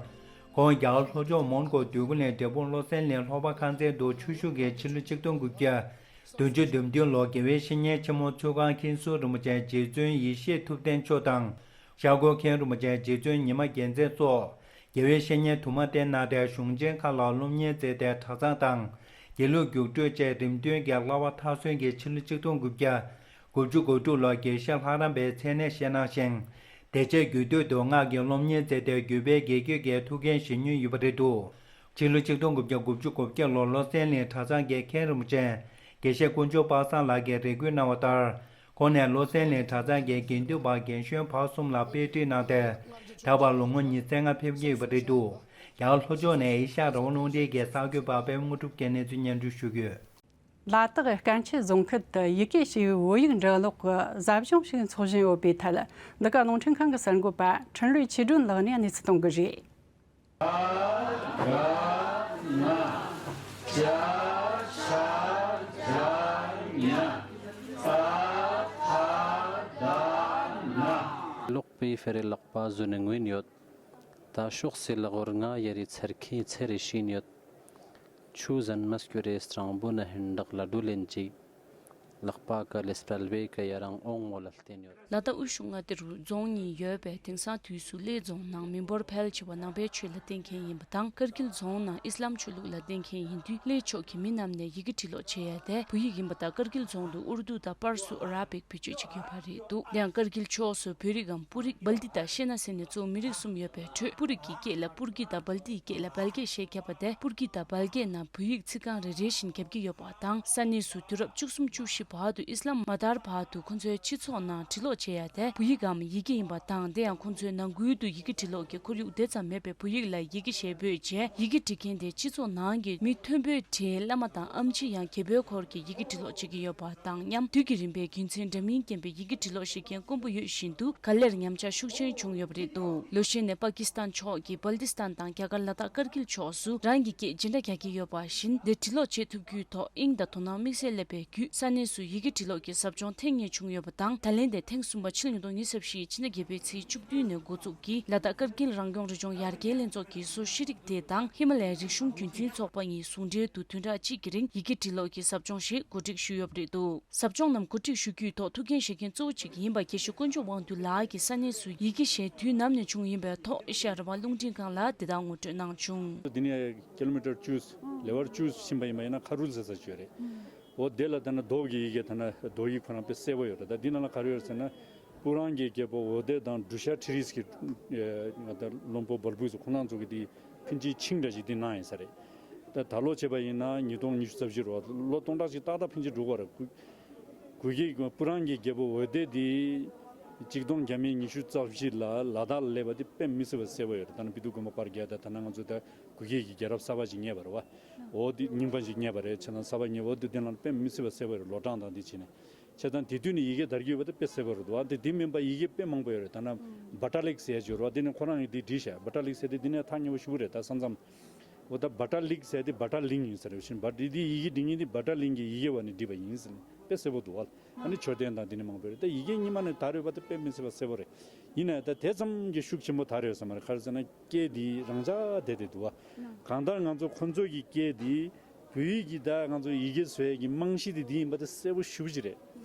ཁོང་རྒྱ་གར་ལྷོ་ཕྱོགས་མོན་གྷོ་འདོད་རྒུ་གླིང་འབྲས་སྤུངས་བློ་གསལ་གླིང་ལྷོ་པ་ཁང་ཚན་དུ་ཆོས་ཞུགས་ཀྱིས། ཕྱི་ལོ་ཆིག་སྟོང་དགུ་བརྒྱ་བདུན་ཅུ་དོན་བདུན་ལོར་དགེ་བའི་བཤེས་གཉེན་ཆེན་མོ་ཚུལ་ཁང་མཁན་ཟུར་རིན་པོ་ཆེ་རྗེ་བཙུན་ཡེ་ཤེས་ཐུབ་བསྟན་མཆོག་དང་། ཤར་སྒོར་མཁན་རིན་པོ་ཆེ་རྗེ་བཙུན་ཉི་མ་རྒྱལ་མཚན་སོགས་དགེ་བའི་བཤེས་གཉེན་དུ་མ་བསྟེན་གནང་སྟེ། གཞུང་ཆེན་ཁག་ལ་སློབ་གཉེར་མཛད་དེ། གྲྭ་ཚང་དང་དགེ་ལུགས་རྒྱུགས་སྤྲོད་བཅས་རིམ་བདུན་གྱི་བསླབ་པ་མཐར་སོན་གྱིས། ཕྱི་ལོ་ཆིག་སྟོང་དགུ་བརྒྱ་དགུ་བཅུ་གོ་དྲུག་ལོར་དགེ་བཤེས་ལྷ་རམས་པའི་མཚན་གནས་བཞེས་གནང་ཞིང་། དེ་རྗེས་རྒྱུད་སྟོད་དུ་སྔགས་ཀྱི་སློབ་གཉེར་མཛད་དེ། རྒྱུད་པའི་དགེ་བསྐོས་ཀྱི་ཐུགས་འགན་བཞེས་མྱོང་ཡོད་པ་རེད་འདུག་ཕྱི་ལོ་ཆིག་སྟོང་དགུ་བརྒྱ་དགུ་བཅུ་གོ་བརྒྱད་ལོར་བློ་གསལ་གླིང་གྲྭ་ཚང་གི་མཁན་རིན་པོ་ཆེ་དགེ་བཤེས་དཀོན་མཆོག་པ་སངས་ལགས་ཀྱིས་རེ་སྐུལ་གནང་བ་ལྟར། ཁོང་ནས་བློ་གསལ་གླིང་གྲྭ་ཚང་གི་དགེ་འདུན་པ་རྒན་གཞོན་བར་གསུམ་ལ་དཔེ་ཁྲིད་གནང་སྟེ། ད་བར་ལོ་ངོ་ཉི་ཤུ་རྩ་ལྔ་ཕེབས་ཀྱི་ཡོད་པ་རེད་འདུག་རྒྱ་གར་ལྷོ་ཕྱོགས་ནས་ཨེ་ཤ་ཡ་རང་དབང་རླུང་འཕྲིན་གྱི་གསར་འགོད་པ་པད་མ་དངོས་གྲུབ་ཀྱིས་གནས་ཚུལ་སྙན་སྒྲོན་ཞུ་གི་ཡོད། ལ་དྭགས་དཀར་མཆོད་རྫོང་ཁུལ་དུ་ཡི་གེ་ཞེས་པའི་བོད་ཡིག་འབྲི་ཀློག་གི་ཟབ་སྦྱོང་ཞིག་འཚོགས་བཞིན་ཡོད་པའི་ཐད། འདི་ག་རླུང་འཕྲིན་ཁང་གི་གསར་འགོད་པ་འཕྲིན་ལས་ཆོས་སྒྲོན་ལགས་ནས་གནས་ཚུལ་གཏོང་གི་རེད། ཀློག་པའི་ཕེ་རེ་ལག་པ་བཟོས་ནས་ངུས་ཡོད། ད་ཤོག་སེ་ལ་གོར་ང་ཡ་རི་ཚར་ཁའི་ཚེ་རེ་ཤིན་ཡོད། ཆུ་ཟན་མ་སྐྱོ་རེ་སྲང་བུ་ན་ཧིན་བདག་ལ་འགྲོ་ལེན་གྱི། ལག་པ་ཀ་ལེ་སྤྲལ་བའི་ཀ་ཡ་རང་ཨོང་མོ་ལ་བརྟེན་ཡོད། ལ་དྭགས་དབུས་གཞུང་མངའ་སྡེ་རུ་རྫོང་གཉིས་ཡོད་པའི་དེང་སང་དུས་སུ་གླེ་རྫོང་ནང་མི་འབོར་ཕལ་ཆེ་བ་ནང་པའི་ཆོས་ལ་བརྟེན་མཁན་ཡིན་པ་དང་། དཀར་འགྱིལ་རྫོང་ནང་ཨི་སི་ལམ་ཆོས་ལུགས་ལ་བརྟེན་མཁན་ཡིན་དུས། གླེ་ཕྱོགས་ཀྱི་མི་རྣམས་ནས་ཡི་གེ་འབྲི་ཀློག་བྱེད་ཡ་དེ་བོད་ཡིག་ཡིན་པ་དང་། དཀར་འགྱིལ་རྫོང་དུ་ཨུར་དུ་དང་པར་སུ་ཨ་ར་བིག་བེད་སྤྱོད་བྱེད་ཀྱི་ཡོད་པ་རེད་འདུག་དེ་ཡང་དཀར་འགྱིལ་ཕྱོགས་སུ་བོད་རིགས་སམ་སྤུ་རིགས་བལ་ཏི་དང་ཤེ་ན་ཟེར་ནས་གཙོ་བོ་མི་རིགས་གསུམ་ཡོད་པའི་ཁྲོད། སྤུ་རིགས་ཀྱི་སྐད་ལ་སྤུར་གྱི་དང་བལ་ཏིའི་སྐད་ལ་བལ་སྐད་ཞེས་བརྒྱབ་པ་དེ། སྤུར་གྱི་དང་བལ་སྐད་ནང་བོད་ཡིག་ཚིག་རྐང་རེ་རེ་བཞིན་རྒྱབ་ཀྱི་ཡོད་པ་དང་། ས་གནས་སུ་དུས་རབས་བཅུ་གསུམ་བཅུ་བཞི་བར་དུ་ཨི་སི་ལམ་མ་དར་བར་དུ་ཁོ་ཚོའི་སྤྱི་ཚོགས་ནང་འབྲི་ཀློག་བྱེད་ཡ་དེ་བོད་ཡིག་གམ་ཡི་གེ་ཡིན་པ་དང་། དེ་ཡང་ཁོ་ཚོའི་ནང་ཁུལ་དུ་ཡི་གེ་འབྲི་ཀློག་གི་ཁོར་ཡུག་དེ་ཙམ་མེད་པས། བོད་ཡིག་ལ་ཡི་གེ་ཞེས་འབོད་བྱས། ཡི་གེ་འབྲི་མཁན་དེ་སྤྱི་ཚོགས་ནང་གི་མི་མཐོན་པོའི་གྲས་བླ་མ་དང་ཨམ་ཆི་ཡང་རྒྱལ་པོའི་སྐོར་གྱི་ཡི་གེ་འབྲི་ཀློག་བྱེད་ཀྱི་ཡོད་པ་དང་མཉམ། དུས་ཀྱི་རིམ་པའི་རྒྱུ་མཚན་འདྲ་མིན་རྐྱེན་པས་ཡི་གེ་འབྲི་ཀློག་བྱེད་མཁན་དཀོན་པོ་ཡོད་བཞིན་དུ། ག་ལེར་ཉམས་ཆག་ཤུགས་ཆེན་བྱུང་ཡོད་པ་རེད་འདུག་ལོ་ཤས་ནས་པ་ཀི་སི་ཐན་ཕྱོགས་ཀྱི་བལ་ཏི་སི་ཐན་དང་རྒྱ་གར་ལ་དྭགས་དཀར་འགྱིལ་ཕྱོགས་སུ་རང་གི་སྐད་སྦྱིན་བདག་རྒྱག་གི་ཡོད་པ་བཞིན། འདིར་འབྲི་ཀློག་བྱེད་ཐུབ་རྒྱུའི་ཐོག་དབྱིངས་དང་དོ་སྣང་དམིགས་བསལ་སླེབས་པའི་བརྒྱུད། ས་གནས་སུ་ཡི་གེ་འབྲི་ཀློག་གི་ཟབ་སྦྱོང་ཐེངས་གཉིས་བྱུང་ཡོད་པ་དང་། ད་ལན་དེ་ཐེངས་གསུམ་པ་ཕྱི་ལོ་ཉིས་སྟོང་ཉི་ཤུ་རྩ་བཞིའི་ཕྱི་ཟླ་བརྒྱད་པའི་ཚེས་བཅུ་བདུན་ནས་འགོ་བཙུགས་ཀྱིས། ལ་དྭགས་དཀར་འགྱིལ་རང་སྐྱོང་རི་ལྗོངས་ཡར་རྒྱས་ལྷན་ཚོགས་ཀྱི་བཟོ་ཤེས་རིག་སྡེ་དང་ཧི་མ་ལ་ཡའི་རིག་གཞུང་རྒྱུན་འཛིན་ཚོགས་པ་གཉིས་ཟུང་འབྲེལ་དུ་བདུན་ཕྲག་གཅིག་གི་རིང་ཡི་གེ་འབྲི་ཀློག་གི་ཟབ་སྦྱོང་ཞིག་གོ་སྒྲིག་ཞུས་ཡོད་པ་རེད་འདུག་ཟབ་སྦྱོང་རྣམས་གོ་སྒྲིག་ཞུ་རྒྱུའི་ཐོག་ཐུགས་འགན་བཞེས་མཁན་གཙོ་བོ་གཅིག་ཡིན་པ་དགེ་བཤེས་དཀོན་མཆོག་དབང་འདུས་ལགས་ཀྱིས་ས་གནས་སུ་ཡི་གེ་ཞེས་དུས་ནམ་ནས་བྱུང་ཡིན་པའི་ཐོག་ཨེ་ཤ་ཡ་རང་དབང་རླུང་འཕྲིན་ཁང་ལ་འདི་ལྟར་ངོ་སྤྲོད་གནང་བྱུང་། འདི་ནས་ཀི་ལོ་མི་ཊར་བཅུ། ལེ་དབར་བཅུ་ཕྱིན་པ་ཡིན་པ་ཡིན་ན་ཁ་རུལ་ཟེར་ས་ཅིག་ཡོད་རེད། འོ་དེ་ལ་ད་ནི་རྡོ་གི་ཡི་གེ་ད་ནི་རྡོ་ཡིག་ཁོ་རང་དཔེ་གསལ་པོ་ཡོད་རེད། ད་འདི་ནང་ལ་ག་རེ་ཡོད་ཟེར་ན། སྤུ་རང་གི་རྒྱལ་པོ་འོ་དེ་དང་འབྲུ་ཤ་ཁྲི་རིས་ཀྱི་ང་ད་བློན་པོ་བལ་པོ་ཚོ་ཁོ་རང་ཚོ་གི་དེ་ཕིན་ཅི་ཆིང་འདྲ་ཞིག་འདི་གནང་ཡིན་ས་རེད། ད་ད་ལོ་བྱས་པ་ཡིན་ན་ཉིས་སྟོང་ཉི་ཤུ་རྩ་བཞི་རེད་བ། ལོ་སྟོང་ཕྲག་ཅིག་ཏག་ཏག་ཕིན་ཅི་འགྲོ་གི་རེད། གུ་གུ་གེ་སྤུ་རང་གི་རྒྱལ་པོ་འོ་དེ་དེ་གཅིག་སྟོང་བརྒྱ་མེད་ཉི་ཤུ་རྩ་བཞི་ལ་ལ་དྭགས་ལ་སླེབས་པ་དེ་དཔེ་མི་སྲིད་པ་གསལ་པོ་ཡོད་རེད། ད་ནི་བི་དུ་དགོན་པ་པར་རྒྱག་ད་ད་ནི་ང་ཚོ་ད་གུ་གེ་གི་རྒྱལ་རབས་གསར་པ་ཅིག་རྙེད་པ་རེད་བ། འོ་དེ་རྙིང་པ་ཅིག་རྙེད་པ་རེད། བྱས་ན་གསར་པ་རྙེད་འོ་དེ་དེ་ལ་དཔེ་མི་སྲིད་པ་གསལ་པོ་ཡོད་རེད། ལོ་གྲངས་དང་དེ་བྱས་ནས། བྱས་ཙང་དེ་དུས་ནས་ཡི་གེ་དར་གྱི་ཡོད་པ་དེ་དཔེ་གསལ་པོ་རེད་འདུག་ཨ་དེ་དེ་མིན་པ་ཡི་གེ་དཔེ་མང་པོ་ཡོད་རེད། ད་ནི་བྷ་ཊ་ལིག་ཟེར་ཡ་ཅིག་ཡོད་རེད་བ། དེ་ནི་ཁོ་རང་གིས་དེ་བྲིས་ཤག་བྷ་ཊ་ལིག་ཟེར་དེ་དེ་ནས་ཐག་ཉེ་པོ་ཞེ་པོ་རེད། ད་ས་མཚམས་འོ་ད་བྷ་ཊ་ལིག་ཟེར་དེ་བྷ་ཊ་ལིང་ཡིན་ཟེར་རེད། བཞིན་བྷ་དེ་དེ་ཡི་གེ་འབྲི་མཁན་དེ་བྷ་ཊ་ལིང་གི་ཡི་གེ་བ་ནས་བྲིས་པ་ཡིན་ཟེར་ནས་དཔེ་གསལ་པོ་འདུག་བ། ཨ་ནི་མཆོད་རྟེན་དང་དེ་ནས་མང་པོ་རེད། ད་ཡི་གེ་རྙིང་མ་ནས་དར་ཡོད་པ་དེ་དཔེ་མི་སྲིད་པ་གསལ་པོ་རེད། ཡིན་ན་ཡང་ད་དེ་ཙམ་གྱི་ཤུགས་ཆེན་པོ་དར་ཡོད་ས་མ་རེད། ག་རེ་ཟེར་ན་སྐད་དེ་རང་འཇགས་བསྡད་དེ་འདུག་བ། གང་ལྟར་ང་ཚོ་ཁོ་ཚོ་གི་སྐད་དེ། བོད་ཡིག་གི་ད་ང་ཚོ་ཡི་གེ་བཟོ་ཡས་ཀྱི་རྨང་གཞི་དེ་འདི་ཡིན་པ་དེ་གསལ་པོ་ཞེ་པོ་ཅིག་རེད།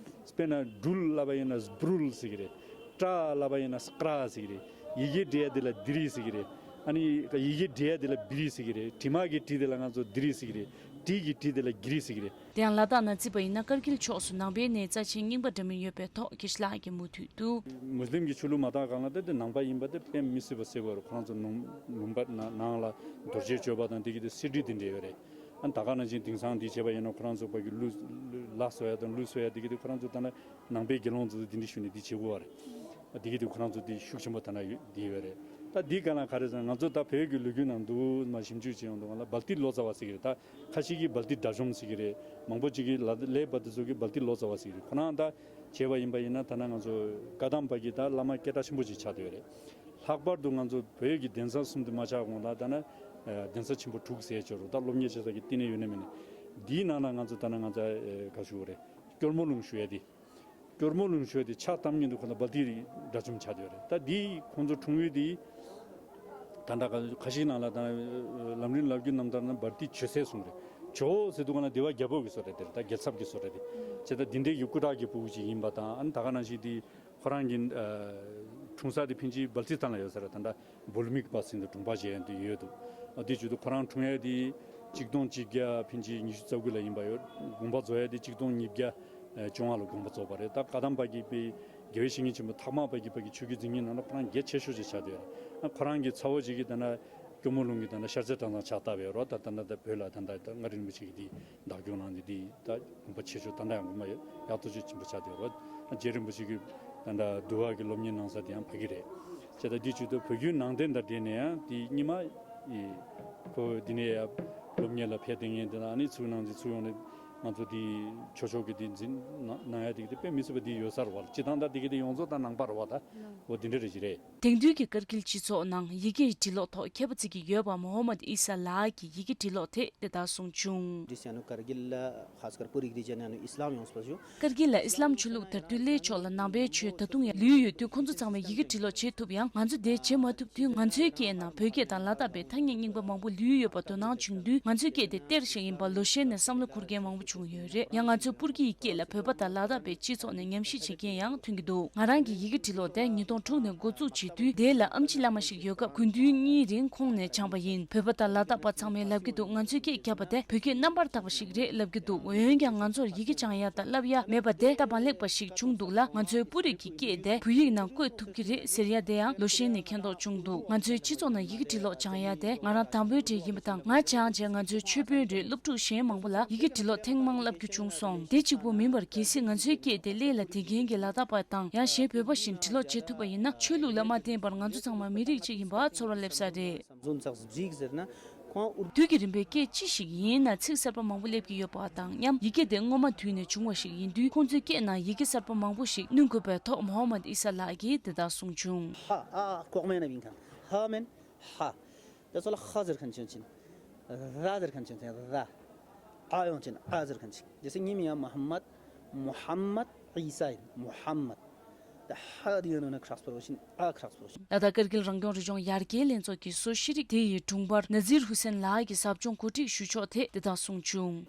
དཔེར་ན་སྦྲུལ་ལབ་པ་ཡིན་ན་སྦྲུལ་ཟེར་གྱི་རེད། ཀྲ་ལབ་པ་ཡིན་ན་ཀྲ་ཟེར་གྱི་རེད། ཡི་གེ་འབྲི་ཡ་དེ་ལ་དི་རི་ཟེར་གྱི་རེད། ཨ་ནི་ཡི་གེ་འབྲི་ཡ་དེ་ལ་བི་རི་ཟེར་གྱི་རེད། གྲིབ་མ་གི་གྲི་དེ་ལ་ང་ཚོ་དི་རི་ཟེར་གྱི་རེད། གྲི་གི་གྲི་དེ་ལ་གི་རི་ཟེར་གྱི་རེད། དེ་ཡང་ལ་དྭགས་ནང་བརྩིས་པ་ཡིན་ན་ཀར་གིལ་ཕྱོགས་སུ་ནང་པའི་གནས་རྩ་ཆེན་རྙིང་པ་འདྲ་མིན་ཡོད་པའི་ཐོག་དགེ་བཤེས་ལགས་ཀྱིས་མུ་མཐུད་དུ། མུ་སི་ལིམ་གྱི་ཆོས་ལུགས་མ་དར་གོང་ལ་དེ་དེ་ནང་པ་ཡིན་པ་དེ་དཔེ་མི་སྲིད་པ་གསལ་པོ་རེད། ཁོ་རང་ཚོ་ནང་ལུང་པ་ནང་ལ་རྡོ་རྗེ་གཅོད་པ་དང་དེ་གི་དེ་གསེར་བྲིས་དེ་འདྲ་ཡོད་རེད། ཨ་ད་ག་ནང་བཞིན་དེང་སང་འདི་བྱས་པ་ཡིན་ན་ཁོ་རང་ཚོ་ཕ་གི་ལུས་ལ་སོ་ཡ་དང་ལུས་སོ་ཡ་དེ་གི་དེ་ཁོ་རང་ཚོ་ད་ནང་པའི་དགེ་སློང་ཚོ་འདི་འདྲ་ཞུ་ནས་འདི་བྱེད་དགོས་པ་རེད། ཨ་དེ་གི་དེ་ཁོ་རང་ཚོ་འདི་ཤུགས་ཆེན་པོ་ད་ནང་ཡོད་འདི་ཡོད་རེད། ད་འདི་ག་ལ་ག་རེ་ཟེར་ན་ང་ཚོ་ད་བོད་ཀྱི་ལོ་རྒྱུས་ནང་དུ་མ་ཞིབ་འཇུག་བྱེད་ཡོང་དུས་ང་ལ་སྦལ་ཏི་ལོ་ཙཱ་བ་ཟེར་གི་རེད། ད་ཁ་ཤས་ཀྱིས་སྦལ་ཏི་དགྲ་བཅོམ་ཟེར་གི་རེད། མང་པོ་ཅིག་གིས་ལ་ལས་པ་དེ་ཚོ་གིས་སྦལ་ཏི་ལོ་ཙཱ་བ་ཟེར་གི་རེད། ཁོ་རང་ད་བྱས་པ་ཡིན་པ་ཡིན་ན་ད་ནང་ང་ཚོ་བཀའ་གདམས་པ་གི་ད་བླ་མ་སྐད་གྲགས་ཆེན་པོ་ཅིག་ཆགས་བསྡད་ཡོད་རེད། ལྷག་པར་དུ་ང་ཚོ་བོད་ཀྱི་གདན་ས་གསུམ་དུ་མ་ཆགས་གོང་ལ་ད་ན་གདན་ས་ཆེན་པོ་དྲུག་ཟེར་ཆོག་རུང་ད་སློབ་གཉེར་བྱེད་ས་ཀྱི་བསྟི་གནས་ཡོད་ན་མེད་ན། འདིའི་ནང་ན་ང་ཚོ་ད་ན་ང་ཚོ་ག་ཞུ་དགོས་རེད། སྐྱོར་མོ་ལུང་ཞུ་ཡ་དེ། སྐྱོར་མོ་ལུང་ཞུ་ཡ་དེ་ཕྱག་བཏབ་མཁན་དུ་ཁོ་ན་སྦལ་ཏི་དགྲ་བཅོམ་ཆགས་བསྡད་ཡོད་རེད། ད་འདི་ཁོང་ཚོ་འཁྲུངས་ཡུལ་དེ་ད་ལྟ་ཁ་ཤས་ནང་ལ་ད་ལམ་རིམ་ལབ་རྒྱུ་རྣམ་ཐར་ན་སྦལ་ཏི་ཇོ་སྲས་གསུངས་རེད། ཇོ་ཟེར་དུས་ག་ན་སྡེ་བ་རྒྱལ་པོ་གི་བཟོ་གྲྭ་དེ་རེད། ད་རྒྱལ་ཚབ་ཀྱི་བཟོ་གྲྭ་དེ་བྱས་ད་འདི་འདྲའི་གི་སྐུ་དྲག་གི་ཕྲུ་གུ་ཅིག་ཡིན་པ་དང་ཨ་ནི་ད་ག་ནང་བཞིན་དེ་ཁོ་རང་གི་འཁྲུངས་ས་དེ་ཕིན་ཅི་སྦལ་ཏི་སྟན་ལ་ཡོད་ས་རེད། ད་ལྟ་བོལ་མིག་པ་ཟེར་དུས་དྲུང་པ་བྱས་ཡ་དེ་ཡོད་འདུག་ཨ་དེ་བྱས་དུས་ཁོ་རང་འཁྲུངས་ཡ་དེ་གཅིག་སྟོང་གཅིག་བརྒྱ་ཕིན་ཅི་ཉི་ཤུ་རྩ་དགུ་ལ་ཡིན་པ་ཡོད། དགོངས་པ་རྫོགས་ཡ་དེ་གཅིག་སྟོང་ཉིས་བརྒྱ་བཅོ་ལྔ་ལ་དགོངས་པ་རྫོགས་པ་རེད། ད་བཀའ་གདམས་པ་གི་དཔེ་དགེ་བའི་བཤེས་གཉེན་ཆེན་པོ་ཐ་མལ་པ་གི་ཕ་གི་ཆོས་ཀྱི་མཛད་རྗེས་ནང་ལ་ཁོ་རང་གལ་ཆེ་ཤོས་ཅིག་ཆགས་བསྡད་ཡོད་རེད། ཁོ་རང་གི་ཚ་བོ་ཅིག་གིས་ད་ལྟ་སྐྱོར་མོ་ལུང་གི་ད་ལྟ་ཤར་རྩེ་གྲྭ་ཚང་ཕྱག་བཏབ་ཡོད་རེད། ད་ད་ལྟ་ད་བོད་ལ་ད་ལྟ་ད་མངའ་རིས་རིན་པོ་ཆེ་གི་དེ་བདག་སྐྱོང་གནང་ནས་དེ་ད་དགོངས་པ་ཆེ་ཤོས་ད་ལྟ་ཡང་དགོངས་པ་ཡོད་ཡག་ཐག་ཆོད་ཆེན་པོ་ཆགས་བསྡད་ཡོད་རེད། རྗེ་རིན་པོ་ཆེ་གི་ད་ལྟ་འདུལ་བ་གི་སློབ་གཉེར་གནང་ས་དེ་ཡང་ཕ་གི་རེད། བྱས་ད་འདི་བྱས་དུས་བོད་བརྒྱུད་ནང་བསྟན་དང་འབྲེལ་ནས་ཡང་དེ་སྔོན་མ་ཁོ་འདི་ནས་ཡང་སློབ་གཉེར་ལ་ཕེབས་བསྡད་མཁན་དེ་དང་ཨ་ནི་ཚུར་ནང་འཛིན་ཚུར་ཡོང་ནས་ང་ཚོ་འདི་ཆོས་ཕྱོགས་ཀྱི་འདི་འཛིན་གནང་ཡ་དེ་གི་དེ་དཔེ་མི་སྲིད་པ་འདི་ཡོད་ས་རེད་བ། སྤྱི་བཏང་ད་དེ་གི་དེ་ཡོངས་རྫོགས་ད་ནང་པ་རེད་བ། ད་འོ་འདི་འདྲ་རེད་ཅི་རེད། དེང་དུས་ཀྱི་ཀར་གིལ་སྤྱི་ཚོགས་ནང་ཡི་གེ་འབྲི་ཀློག་ཐོག་མཁས་པ་བརྩི་གི་ཡོད་པ་མོ་ཧོ་མད་ཨི་ས་ལགས་ཀྱིས་ཡི་གེ་འབྲི་ཀློག་ཐད་དེ་ལྟར་གསུངས་བྱུང་། ཀར་གིལ་ལ་ཨི་སི་ལམ་ཆོས་ལུགས་དར་དུས་སླེ་ཕྱོགས་ལ་ནང་པའི་ཆོས་ད་དུང་ཡང་ལུས་ཡོད་དུས་ཁོང་ཚོ་ཚང་མས་ཡི་གེ་འབྲི་ཀློག་བྱེད་ཐུབ་ཡང་ང་ཚོ་དེ་བྱེད་མ་ཐུབ་དུས་ང་ཚོའི་སྐད་ནང་བོད་སྐད་དང་ལ་དྭགས་པའི་ཐ་སྙད་རྙིང་པ་མང་པོ་ལུས་ཡོད་པ་དོ་སྣང་བྱུང་དུས་ང་ཚོའི་སྐད་དེ་གཏེར་ཞིག་ཡིན་པ་ལོ་ཤས་ནས་བསམ་བློ་འཁོར་མཁན་མང་པོ་བྱུང་ཡོད་རེད། ཡང་ང་ཚོའི་སྤུར་གྱི་ཡི་སྐད་ལ་བོད་པ་དང་ལ་དྭགས་པའི་སྤྱི་ཚོགས་ནས་ཉམས་ཞིབ་བྱེད་མཁན་ཡང་ཐོན་གྱི་འདུག་ང་རང་གིས་ཡི་གེ་འབྲི་ཀློག་དེ་ཉིས་སྟོང་དྲུག་ནས་འགོ་བཙུགས་བྱེད་དུས་དེ་ལ་ཨེམ་ཆི་བླ་མ་ཞིག་ཡོད་སྐབས་དགུན་དུས་གཉིས་རིང་ཁོང་ནས་སྦྱངས་པ་ཡིན། བོད་པ་དང་ལ་དྭགས་པ་ཚང་མས་ལབ་ཀྱི་འདུག་ང་ཚོས་སྐད་བརྒྱབ་པ་དེ་བོད་སྐད་རྣམ་པར་དག་པ་ཞིག་རེད་ལབ་ཀྱི་འདུག་འོན་ཀྱང་ང་ཚོར་ཡི་གེ་སྦྱང་ཡ་དང་བསླབ་ཡ་མེད་པ་དེ་སྟབས་མ་ལེགས་པ་ཞིག་བྱུང་འདུག་ལ། ང་ཚོའི་སྤུ་རིས་ཀྱི་སྐད་དེ་བོད་ཡིག་ནང་བཀོད་ཐུབ་ཀྱི་རེད་ཟེར་ཡ་དེ་ཡང་ལོ་ཤས་ནས་མཁྱེན་རྟོགས་བྱུང་འདུག་ང་ཚོའི་སྤྱི་ཚོགས་ནང་ཡི་གེ་འབྲི་ཀློག་སྦྱང་ཡ་དེ་ང་རང་དང་པོའི་གྲས་ཡིན་པ་དང་། ང་སྦྱངས་རྗེས་ང་ཚོའི་ཆོས་དཔོན་རེད། སློབ་ཕྲུག་གཞན་མང་པོ་ལ་ཡི་གེ་འབྲི་ཀློག་ཐེངས་མང་བསླབ་རྒྱུ་བྱུང་སོང་། དེ་གཅིག་པུ་མིན་པར་གལ་སྲིད་ང་ཚོའི་སྐད་དེ་གླེ་ལ་བསྡད་མཁན་གྱི་ལ་དྭགས་པ་དང་ཡང་གཞན་བོད་པ་བཞིན་འབྲི་ཀློག་བྱེད་ཐུབ་པ་ཡིན་ན་ཆོས་ལུགས་ལ་མ་བརྟེན་པར་ང་ཚོ་ཚང་མ་མི་རིགས་གཅིག་ཡིན་པ་ཚོར་བ་སླེབས་ས་རེད། དུས་ཀྱི་རིམ་པའི་སྐད་ཅི་ཞིག་ཡིན་ན་ཚིག་གསར་པ་མང་པོ་སླེབས་ཀྱི་ཡོད་པ་དང་མཉམ་ཡི་གེ་དེ་སྔོན་མ་དུས་ནས་བྱུང་བ་ཞིག་ཡིན་དུས་ཁོང་ཚོའི་སྐད་ནང་ཡི་གེ་གསར་པ་མང་པོ་ཞིག་བསྣུན་དགོས་པའི་ཐོག་མོ་ཧོ་མད་ཨི་ས་ལགས་ཀྱིས་དེ་ལྟར་གསུངས་བྱུང་། ཧ། ཨ། ཨ། ལྐོག་མེད་ན་བིན་ཁང་། ཧ་མེན། ཧ། ད་ཚོ་ལ་ཧ་ཟེར་མཁན་ཆུང་ཆུང་། ར་ཟེར་མཁན་ཆུང་ཆུང་། ར། ཨ་ཡོང་ཆེན་ཨ་ཟེར་མཁན་ཆུང་། ཇེ་སེ་ཉི་མ་ཡ་མ་ཧམ་མད། མོ་ཧམ་མད། ཨི་ས་ཡིན། མོ་ཧམ་མད། ད་ཧ་དེ་ཡོད་ནོ་ན་ཁྲག་སྤོར་བ་ཞིན་ཨ་ཁྲག་སྤོར་བ་ཞིན། ལ་དྭགས་ཀར་གིལ་རང་སྐྱོང་རི་ལྗོངས་ཡར་རྒྱས་ལྷན་ཚོགས་ཀྱི་གཙོ་ཤེས་རིག་དེ་ཡི་དྲུང་འཕར་ན་ཛིར་ཧུ་སེན་ལགས་ཀྱིས་ཟབ་སྦྱོང་གོ་སྒྲིག་ཞུ་ཕྱོགས་ཐད་དེ་ལྟར་གསུངས་བྱུང་།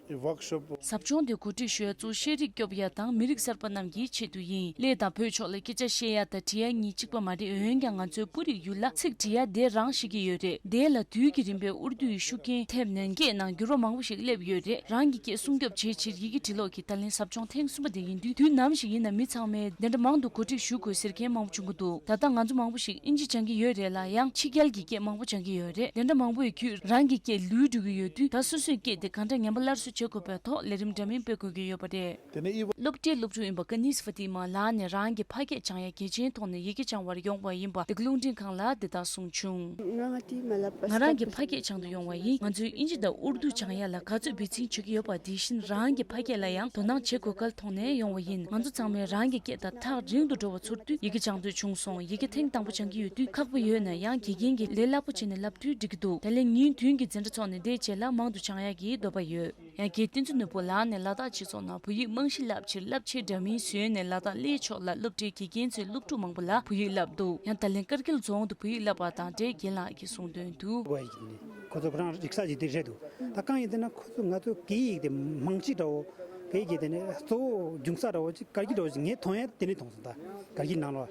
ཟབ་སྦྱོང་དེ་གོ་སྒྲིག་ཞུ་ཡ་གཙོ་ཤེས་རིག་སྐྱོབ་ཡ་དང་མི་རིགས་གསར་པ་རྣམས་ཀྱི་ཆེད་དུ་ཡིན། གླེ་དང་བོད་ཕྱོགས་ལ་སྐད་ཆ་བཤད་ཡ་དང་འབྲི་ཡ་གཉིས་གཅིག་པ་མ་རེད། འོན་ཀྱང་ང་ཚོའི་སྤུ་རིས་ཡུལ་ལ་ཚིག་འབྲི་ཡ་དེ་རང་ཤེས་ཀྱི་ཡོད་རེད། དེ་ལ་དུས་ཀྱི་རིམ་པའི་འུར་བསྡུ་ཡི་ཤུགས་རྐྱེན་ཐེབས་ནས་སྐད་ནང་འགྱུར་བ་མང་པོ་ཞིག་སླེབས་ཡོད་རེད། རང་གི་སྐད་སྲུང་སྐྱོབ་བྱེད་ཕྱིར་ཡི་གེ་འབྲི་ཀློག་གི་ད་ལན་ཟབ་སྦྱོང་ཐེངས་གསུམ་པ་དེ་ཡིན་དུས་དུས་ནམ་ཞིག་ཡིན་ན་མི་ཚང་མས་དེ་འདྲ་མང་དུ་གོ་སྒྲིག་ཞུ་དགོས་ཟེར་མཁན་མང་པོ་བྱུང་གི་འདུག་ད་ལྟ་ང་ཚོ་མང་པོ་ཞིག་ཨིན་ཇི་སྦྱང་གི་ཡོད་རེད་ལ་ཡང་ཕྱི་རྒྱལ་གྱི་སྐད་མང་པོ་སྦྱང་གི་ཡོད་རེད། དེ་འདྲ་མང་པོ་ཡི་བརྒྱུད་རང་གི་སྐད་ལུས་འགྲོ་གི་ཡོད་དུས་ད་སོ་སོའི་སྐད་དེ་ག་འདྲ་ངན་པ་སླར་གསོ་བྱེད་དགོས་པའི་ཐོག་ལས་རིམ་འདྲ་མིན་སྤེལ་དགོས་ཀྱི་ཡོད་པ་རེད། སློབ་གྲྭའི་སློབ་ཕྲུག་ཡིན་པ་ཀ་ནིས་ཧྥ་ཏི་མ་ལགས་ནས་རང་གི་ཕ་སྐད་སྦྱང་ཡ་གལ་ཆེན་མཐོང་ནས་ཡི་གེ་སྦྱང་བར་ཡོང་བ་ཡིན་པ་འདི་ག་རླུང་འཕྲིན་ཁང་ལ་འདི་ལྟར་གསུངས་བྱུང་། ང་རང་གི་ཕ་སྐད་སྦྱང་དུ་ཡོང་བ་ཡིན། ང་ཚོས་ཨིན་ཇི་དང་ཨུར་དུ་སྦྱང་ཡ་ལ་ག་ཚོད་འབད་བརྩོན་བྱེད་ཀྱི་ཡོད་པ་དེ་བཞིན་རང་གི་ཕ་སྐད་ལ་ཡང་དོ་སྣང་བྱེད་དགོས་སྐལ་མཐོང་ནས་ཡོང་བ་ཡིན། ང་ཚོ་ཚང་མས་རང་གི་སྐད་དང་ཐག་རིང་དུ་འགྲོ་བ་ཚོར་དུས་ཡི་གེ་སྦྱང་འདོད་བྱུང་སོང་། ཡི་གེ་ཐེངས་དང་པོ་སྦྱང་གི་ཡོད་དུས་ཁག་པོ་ཡོད་ན་ཡང་དགེ་རྒན་གྱིས་ལས་སླ་པོ་བྱས་ནས་བསླབ་དུས་འགྲིག་གི་འདུག་ད་ལན་ཉིན་བདུན་གྱི་འཛིན་གྲྭ་ཚོགས་ནས་དེའི་རྗེས་ལ་མང་དུ་སྦྱང་ཡ་གི་འདོད་པ་ཡོད། ཡང་རྒན་བསྟན་འཛིན་ནོར་བུ་ལགས་ནས་ལ་དྭགས་སྤྱི་ཚོགས་ནང་བོད་ཡིག་རྨང་གཞི་བསླབ་ཕྱིར་བསླབ་ཆས་འདྲ་མིན་བཟོས་ནས་ལ་དྭགས་གླེ་ཕྱོགས་ལ་སློབ་གྲྭའི་དགེ་རྒན་ཚོས་སློབ་ཕྲུག་མང་པོ་ལ་བོད་ཡིག་བསླབ་འདུག་ཡང་ད་ལན་ཀར་གིལ་རྫོང་དུ་བོད་ཡིག་བསླབ་པ་དང་འབྲེལ་རྒན་ལགས་ཀྱིས་གསུངས་དོན་དུ། དགོས་ཡིན། ཁོ་ཚོ་ཁོ་རང་རིག་གསར་ཅིག་དེ་རེད་འདུག་ད་གང་ཡིན་ཟེར་ན་ཁོ་ཚོ་ང་ཚོ་སྐད་ཡིག་དེ་རྨང་གཞི་འདྲ་བོ། སྐད་ཡིག་དེ་ནས་གཙོ་བོ་འབྱུང་ས་འདྲ་བོ་ཅིག་ཀར་གིལ་འདྲ་བོ་ཅིག་ངས་མཐོང་ཡ་དེ་ནས་མཐོང་སོང་། ད་ཀར་གིལ་ནང་ལོགས་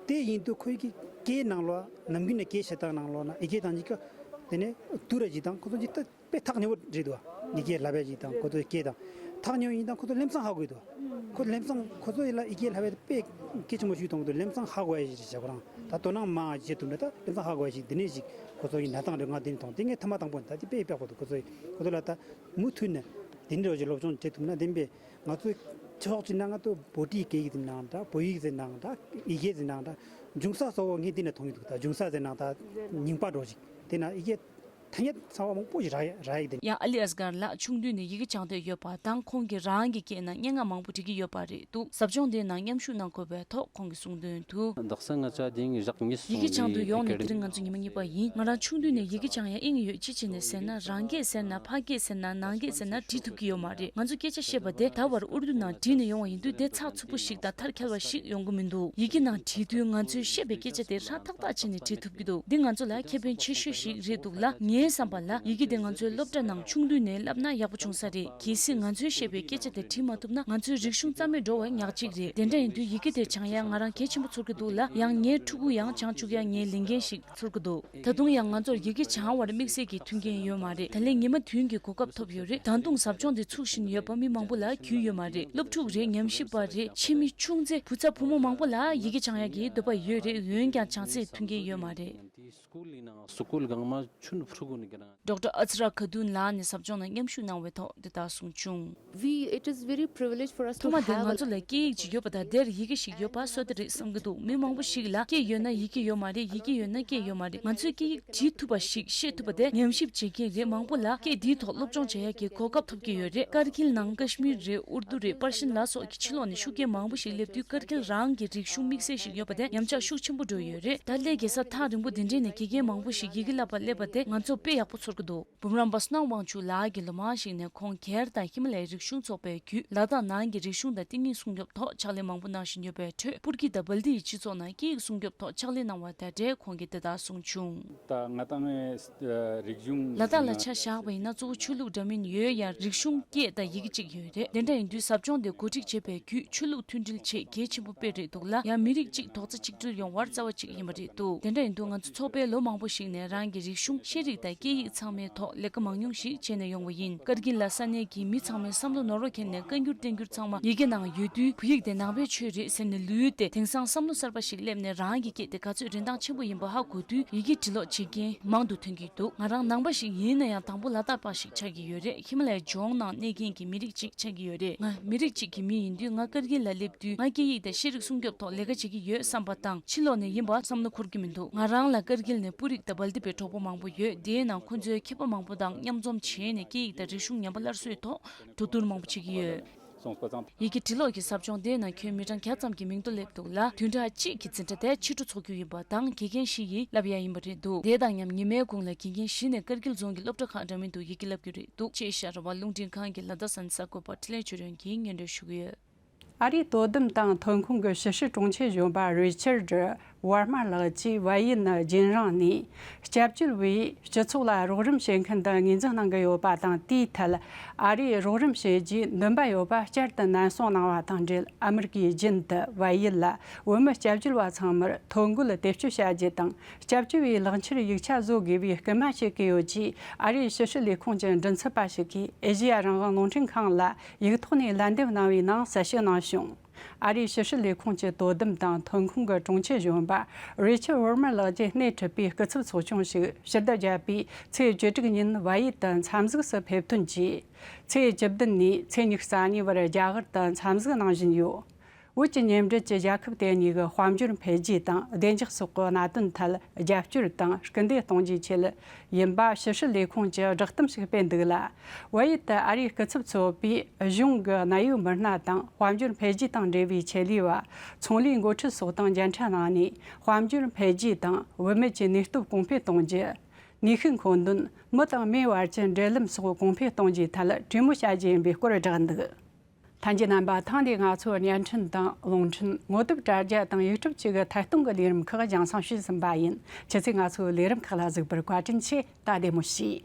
དེ་ཡིན་དུས་ཁོའི་གི་སྐད་ནང་ལོགས་ནམ་རྒྱུན་ནས་སྐད་བཤད་སྟངས་ནང་ལོགས་ན་ཡི་གེ་དང་གཉིས་ཀ་དེ་ནས་དུ་ར་ཅིག་དང་ཁོ་ཚོ་གཉིས་ད་དཔེ་ཐག་ཉེ་བོ་རེད་འདུག་ཡི་གེ་བསླབ་ཡ་ཅིག་དང་ཁོ་ཚོའི་སྐད་དང་ཐག་ཉེ་བོ་ཡིན་དང་ཁོ་ཚོ་ལམ་སང་ཧ་གོ་གི་འདུག་ཁོ་ལམ་སང་ཁོ་ཚོ་ཡི་ལ་ཡི་གེ་བསླབ་པའི་དཔེ་གལ་ཆེན་པོ་ཞིག་མཐོང་གི་འདུག་ལམ་སང་ཧ་གོ་ཡ་ཞིག་རེད་བྱ། ཁོ་རང་ད་དོ་སྣང་མང་བ་བྱེད་ཐུབ་ན་ད་ལམ་སང་ཧ་གོ་ཡ་ཞིག་འདི་ནས་ཞིག་ཁོ་ཚོ་ཡི་གནས་སྟངས་རེད། ང་འདི་ནས་མཐོང་དེ་ངས་ཐ་མ་དང་པོ་ད་དེ་དཔེ་ཡག་པོ་འདུག་ཁོ་ཚོ་ཡི་ཁོ་ཚོ་ལ་ད་མུ་མཐུད་ནས་དེ་འདྲ་བ་ཞིག་སློབ་སྦྱོང་བྱེད་ཐུབ་ན་བདེན་པས། ང་ཚོ་ཕྱོགས་གཅིག་ན་ང་ཚོ་བོད་ཀྱི་སྐད་ཡིག་དེ་ནང་འདྲ་བོད་ཡིག་དེ་ནང་འདྲ་ཡི་གེ་དེ་ནང་འདྲ་འབྱུང་ས་གཙོ་བོ་ངས་འདི་ནས་མཐོང་གི་འདུག་ད་འབྱུང་ས་དེ་ནང་ད་རྙིང་པ་འདྲ་བོ་ཞིག་དེ་ན་ཡི་གེ་ཐ་སྙད་ཚང་བ་མང་པོ་ཞིག་རག་ཡ་རག་ཡ་གི་དེ། ཡང་ཨ་ལི་ཨས་གྷར་ལགས་ཆུང་དུས་ནས་ཡི་གེ་སྦྱང་འདོད་ཡོད་པ་དང་ཁོང་གིས་རང་གི་སྐད་ནང་སྙན་ངག་མང་པོ་འབྲི་གི་ཡོད་པ་རེད་འདུག་ཟབ་སྦྱོང་དེའི་ནང་མཉམ་ཞུགས་གནང་དགོས་པའི་ཐོག་ཁོང་གིས་གསུངས་དོན་དུ། དག་ས་ང་ཚོ་དེ་ཡིན་ཞག་གཉིས་སོང་། ཡི་གེ་སྦྱང་འདོད་ཡོང་ནས་དེ་རིང་ང་ཚོ་ཉི་མ་གཉིས་པ་ཡིན། ང་རང་ཆུང་དུས་ནས་ཡི་གེ་སྦྱང་ཡ་ཨེ་ཡོད། ཅི་བྱས་ནས་ཟེར་ན་རང་སྐད་ཟེར་ན་ཕ་སྐད་ཟེར་ན་ནང་སྐད་ཟེར་ན་འབྲི་ཐུབ་ཀྱི་ཡོད་མ་རེད། ང་ཚོ་སྐད་ཆ་བཤད་པ་དེ་ད་བར་ཨུར་དུ་ནང་བྲིས་ནས་ཡོང་བ་ཡིན་དུས་དེ་ཚགས་ཚུད་པོ་ཞིག་དང་མཐར་འཁྱོལ་བ་ཞིག་ཡོང་གི་མི་འདུག་ཡི་གེ་ནང་བྲིས་དུས་ང་ཚོས་བཤད་པའི་སྐད་ཆ་དེ་ཧྲ་ཐག་ཐག་བྱས་ནས་འབྲི་ཐུབ་ཀྱི་འདུག་འདི་ང་ཚོ་ལ་ཁེ་ཕན་ཆེ་ཤོས་ཤིག་རེད་འདུག་ལ། ངའི་བསམ་པ་ལ་ཡི་གེ་དེ་ང་ཚོའི་སློབ་གྲྭ་ནང་ཆུང་དུས་ནས་བསླབ་ན་ཡག་པོ་བྱུང་ས་རེད། གལ་སྲིད་ང་ཚོས་བཤད་པའི་སྐད་ཆ་དེ་བྲིས་མ་ཐུབ་ན་ང་ཚོའི་རིག་གཞུང་རྩ་མེད་འགྲོ་བ་ཉག་གཅིག་རེད། དེ་འདྲ་ཡིན་དུས་ཡི་གེ་དེ་སྦྱང་ཡ་ང་རང་གལ་ཆེན་པོ་ཚོར་གྱི་འདུག་ལ། ཡང་ངའི་ཕྲུ་གུ་ཡང་སྦྱང་བཅུག་ཡ་ངའི་ལས་འགན་ཞིག་ཚོར་གྱི་འདུག་ད་དུང་ཡང་ང་ཚོར་ཡི་གེ་སྦྱང་བར་དམིགས་བསལ་གྱི་མཐུན་རྐྱེན་ཡོད་མ་རེད། ད་ལན་ཉི་མ་བདུན་གྱི་གོ་སྐབས་ཐོབ་ཡོད་རེད། ད་དུང་ཟབ་སྦྱོང་འདི་ཚུགས་བཞིན་ཡོད་པ་མི་མང་པོ་ལ་རྒྱུས་ཡོད་མ་རེད། སློབ་ཕྲུག་རེད། ཉམས་ཞིབ་པ་རེད། ཕྱི་མི་ཆུང་ཚེ་བུ་ཚ་བུ་མོ་མང་པོ་ལ་ཡི་གེ་སྦྱང་ཡག་གི་འདོད་པ་ཡོད་རེད། འོན་ཀྱང་སྦྱང་སའི་མཐུན་རྐྱེན་ཡོད་མ་རེད། སྐུལ་གང་མ་ཆུན་ཕྲུ་གུ་ནི་གི་རང་ཌོག་ཊར་ཨ་ཚ་ར་ཁ་དུན་ལགས་ནས་ཟབ་སྦྱོང་ནང་མཉམ་ཞུགས་གནང་བའི་ཐོག་འདི་ལྟར་གསུངས་བྱུང་། We, it is very privileged for us to ཐོག་མ་དེར་have ང་ཚོ་ལ་སྐད་ཡིག་ཅིག་ཡོད་པ་དང་དེར་ཡི་གེ་ཞིག་ཡོད་པ་བསོད་བདེ་རེད་བསམ་གྱི་འདུག་མི་མང་པོ་ཞིག་ལ་སྐད་ཡོད་ན་ཡི་གེ་ཡོད་མ་རེད། ཡི་གེ་ཡོད་ན་སྐད་ཡོད་མ་རེད། ང་ཚོས་སྐད་ཡིག་བྲིས་ཐུབ་པ་ཞིག་ཤེས་ཐུབ་པ་དེ་ཉམས་ཞིབ་བྱེད་མཁན་རེད། མང་པོ་ལ་སྐད་འདིའི་ཐོག་སློབ་སྦྱོང་བྱེད་ཡག་གི་གོ་སྐབས་ཐོབ་ཀྱི་ཡོད་རེད། ཀར་གིལ་ནང་ཀ་ཤི་མིར་རེད། ཨུར་དུ་རེད། པར་ཤིན་ལ་སོགས་ཀྱི་ཕྱི་ལོགས་ནས་ཤུགས་རྐྱེན་མང་པོ་ཞིག་སླེབས་དུས་ཀར་གིལ་རང་གི་རིག་གཞུང་དམིགས་བསལ་ཞིག་ཡོད་པ་དེ་ཉམས་ཆག་ཤུགས་ཆེན་པོ་འགྲོ་ཡོད་རེད། ད་ལྟའི་རྒྱལ་ས་ཐག་རིང་པོ་འདི་འདྲའི་ནས་དགེ་རྒན་མང་པོ་ཞིག་ཡི་གེ་བསླབ་པར་སླེབས་པ་དེ་ང་ཚོ་དཔེ་ཡག་པོ་ཚོར་གྱི་འདུག་འབུམ་རམས་པ་བསོད་ནམས་དབང་ཕྱུག་ལགས་ཀྱིས་ལོ་མང་ཞིག་ནས་ཁོང་སྒེར་དང་ཧི་མ་ལ་ཡའི་རིག་གཞུང་ཚོགས་པའི་བརྒྱུད་ལ་དྭགས་ནང་གི་རིག་གཞུང་དང་བསྟི་གནས་སྲུང་སྐྱོབ་ཐོག་ཕྱག་ལས་མང་པོ་གནང་བཞིན་ཡོད་པའི་ཁྲོད་སྤུར་གྱི་དང་སྦལ་ཏི་ཡི་སྤྱི་ཚོགས་ནང་སྐད་ཡིག་སྲུང་སྐྱོབ་ཐོག་ཕྱག་ལས་གནང་བ་དང་འབྲེལ་ཁོང་གིས་འདི་ལྟར་གསུངས་བྱུང་། ད་ང་ཏང་ཨེ་རིག་གཞུང་ལ་དྭགས་ལ་ཆ་བཞག་པ་ཡིན་ན་གཙོ་བོ་ཆོས་ལུགས་འདྲ་མིན་ཡོད་ཡང་རིག་གཞུང་སྐད་དང་ཡི་གེ་གཅིག་ཡོད་རེད། དེ་འདྲ་ཡིན་དུས་ཟབ་སྦྱོང་དེ་གོ་སྒྲིག་བྱེད་པའི་བརྒྱུད་ཆོས་ལུགས་མཐུན་སྒྲིལ་ཆེད་གལ་ཆེན་པོ་དཔེ་རེད་འདུག་ལ། ཡང་མི་རིགས་གཅིག་རྡོག་རྩ་གཅིག་སྒྲིལ་ཡོང་བར་རྩ་བ་གཅིག་ཡིན་པ་རེད་འདུག་དེ་འདྲ་ཡིན་དུས་ང་ཚོ་ཚོགས་པས་ལོ་མང་པོ་ཞིག་ནས་རང་གི་རིག་གཞུང་ཤེས་རིག་དང་སྐད་ཡིག་ཚང་མའི་ཐོག་ལས་ཀ་མང་ཉུང་ཞིག་བྱས་ནས་ཡོང་བ་ཡིན། ཀར་གིལ་ལ་ས་གནས་ཀྱི་མི་ཚང་མས་བསམ་བློ་ནོར་བ་འཁྱེར་ནས་བཀའ་འགྱུར་བསྟན་འགྱུར་ཚང་མ་ཡི་གེ་ནང་ཡོད་དུས་བོད་ཡིག་དེ་ནང་པའི་ཆོས་རེད་ཟེར་ནས་ལུས་ཏེ་དེང་སང་བསམ་བློ་གསར་པ་ཞིག་སླེབས་ནས་རང་གི་སྐད་དེ་ག་ཚོད་རིན་ཐང་ཆེན་པོ་ཡིན་པ་ཧ་གོ་དུས་ཡི་གེ་འབྲི་ཀློག་བྱེད་མཁན་མང་དུ་ཐོན་གྱི་འདུག་ང་རང་ནང་པ་ཞིག་ཡིན་ན་ཡང་དང་པོ་ལ་དྭགས་པ་ཞིག་ཆགས་ཀྱི་ཡོད་རེད། ཧི་མ་ལ་ཡའི་ལྗོངས་ནང་གནས་མཁན་གྱི་མི་རིགས་ཅིག་ཆགས་ཀྱི་ཡོད་རེད། ང་མི་རིགས་གཅིག་གི་མི་ཡིན་དུས་ང་ཀར་གིལ་ལ་སླེབས་དུས་ང་སྐད་ཡིག་དང་ཤེས་རིག་སྲུང་སྐྱོབ་ཐོག་ལས་ཀ་བྱེད་ཀྱི་ཡོད་བསམ་པ་དང་ཕྱི་ལོགས་ནས་ཡིན་པ་བསམ་བློ་འཁོར་གྱི་མི་འདུག་ང་རང་ལ་ཀར་གིལ་ནས་སྤུ་རིག་དང་སྦལ་ཏི་པའི་གྲོགས་པོ་མང་པོ་ཡོད། དེའི་ནང་ཁོ་ཚོའི་མཁས་པ་མང་པོ་དང་མཉམ་འཛོམས་བྱས་ནས་སྐད་ཡིག་དང་རིག་གཞུང་ཉམས་པ་སླར་གསོའི་ཐོག་གྲོས་བསྡུར་མང་པོ་བྱེད་ཀྱི་ཡོད། ཡི་གེ་འབྲི་ཀློག་གི་ཟབ་སྦྱོང་དེའི་ནང་ཁྱོན་མི་གྲངས་བརྒྱ་ཙམ་གྱི་མིང་ཐོ་སླེབས་འདུག་ལ། བདུན་ཕྲག་གཅིག་གི་འཛིན་གྲྭ་དེ་ཕྱི་དྲོ་འཚོགས་རྒྱུ་ཡིན་པ་དང་དགེ་རྒན་བཞི་ཡིས་བསླབ་ཡ་ཡིན་པ་རེད་འདུག་དེ་དང་མཉམ་ཉི་མའི་གུང་ལ་དགེ་རྒན་བཞི་ནས་ཀར་གིལ་རྫོང་གི་སློབ་གྲྭ་ཁག་འདྲ་མིན་དུ་ཡི་གེ་བསླབ་རྒྱུ་རེད་འདུག་ཅེས་ཤར་བ་རླུང་འཕྲིན་ཁང་གི་ལ་དྭགས་ས་གནས་གསར་འགོད་པ་འཕྲིན་ལས་ཆོས་སྒྲོན་གྱིས་སྙན་སྒྲོན་ཞུ་གི་ཡོད། ཨ་རིའི་དོ་དམ་དང་ཐོན་ཁུངས་ཀྱི་ཕྱི་སྲིད་དྲུང་ཆེ་གཞོན་པ་རི་ཆར་ཌི་ཝར་མ་ལགས་ཀྱིས་བལ་ཡུལ་ནི་རྒྱུན་རིང་ནས་སྐྱབས་བཅོལ་བའི་སྤྱི་ཚོགས་ལ་རོགས་རམ་བྱེད་མཁན་དུ་ངོས་འཛིན་གནང་གི་ཡོད་པ་དང་། དེའི་ཐད་ཨ་རིས་རོགས་རམ་བྱེད་རྒྱུའི་འདུན་པ་ཡོད་པ་བསྐྱར་དུ་ནན་གསུངས་གནང་བ་དང་འབྲེལ། ཨ་མི་རི་ཀས་རྒྱུན་དུ་བལ་ཡུལ་ལ་བོད་མི་སྐྱབས་བཅོལ་བ་ཚང་མར་ཐོ་འགོད་དེབ་སྐྱོར་བྱ་རྒྱུ་དང་། སྐྱབས་བཅོལ་བའི་ལག་འཁྱེར་ཡིག་ཆ་བཟོ་དགོས་པའི་སྐུལ་མ་བྱེད་ཀྱི་ཡོད་ཅེས་ཨ་རིའི་ཕྱི་སྲིད་ལས་ཁུངས་ཀྱི་མགྲིན་ཚབ་པ་ཞིག་གིས་ཨེ་ཤེ་ཡ་རང་དབང་རླུང་འཕྲིན་ཁང་ལ་ཡིག་ཐོག་ནས་ལན་འདེབས་གནང་བའི་ནང་གསལ་བཤད་གནང་བྱུང་། ཨ་རིའི་ཕྱི་སྲིད་ལས་ཁུངས་ཀྱི་དོ་དམ་དང་ཐོན་ཁུངས་ཀྱི་དྲུང་ཆེ་གཞོན་པ་རི་ཆར་ཝར་མར་ལགས་ཀྱིས་སྣེ་ཁྲིད་པའི་སྐུ་ཚབ་ཚོགས་ཆུང་ཞིག་ཕྱི་ཟླ་བརྒྱད་པའི་ཚེས་བཅུ་དྲུག་ཉིན་བལ་ཡུལ་དུ་མཚམས་གཟིགས་སུ་ཕེབས་ཐོན་གྱིས། ཚེས་བཅུ་བདུན་ནས་ཚེས་ཉི་ཤུ་རྩ་གཉིས་བར་རྒྱ་གར་དུ་མཚམས་གཟིགས་གནང་བཞིན་ཡོད། བོད་ཀྱི་མཉམ་འབྲེལ་གྱི་རྒྱལ་ཁབ་དེ་གཉིས་ཀྱི་དཔལ་འབྱོར་འཕེལ་རྒྱས་དང་བདེ་འཇགས་སོགས་ཀྱི་གནད་དོན་ཐད་རྒྱབ་སྐྱོར་དང་སྐུལ་འདེད་གཏོང་རྒྱུའི་ཆེད་ཡིན་པ་ཕྱི་སྲིད་ལས་ཁུངས་ཀྱིས་བསྒྲགས་གཏམ་ཞིག་སྤེལ་འདུག་ལ། བལ་ཡུལ་དུ་ཨ་རིའི་སྐུ་ཚབ་ཚོགས་པས་གཞུང་གི་གནད་ཡོད་མི་སྣ་དང་དཔལ་འབྱོར་འཕེལ་རྒྱས་དང་འབྲེལ་བའི་ཆེད་ལས་པ། ཚོང་ལས་འགོ་ཁྲིད་སོགས་དང་མཇལ་འཕྲད་གནང་ནས་དཔལ་འབྱོར་འཕེལ་རྒྱས་དང་བུད་མེད་ཀྱི་ནུས་སྟོབས་གོང་འཕེལ་གཏོང་རྒྱུ། ནུས་ཤུགས་མཁོ་འདོན། མི་དང་མིའི་བར་གྱི་འབྲེལ་ལམ་སོགས་གོང་འཕེལ་གཏོང་རྒྱུའི་ཐད་གྲོས་མོལ་བྱ་རྒྱུ་ཡིན་པའི་སྐོར་བསྒྲགས་འདུག། ལྷན་རྒྱས་རྣམ་པ། ཐེངས་འདིའི་ང་ཚོའི་བརྙན་འཕྲིན་དང་རླུང་འཕྲིན། ངོ་དེབ་དྲ་རྒྱ་དང་ཡུ་ཊུབ་བཅས་ཀྱི་ཐད་གཏོང་གི་ལས་རིམ་ཁག་རྒྱང་སྲིང་ཞུས་ཟིན་པ་ཡིན། ཁྱེད་ཚོས་ང་ཚོའི་ལས་རིམ་ཁག་ལ་གཟིགས་པར་བཀའ་དྲིན་ཆེ། ད་བདེ་མོ་བྱོས།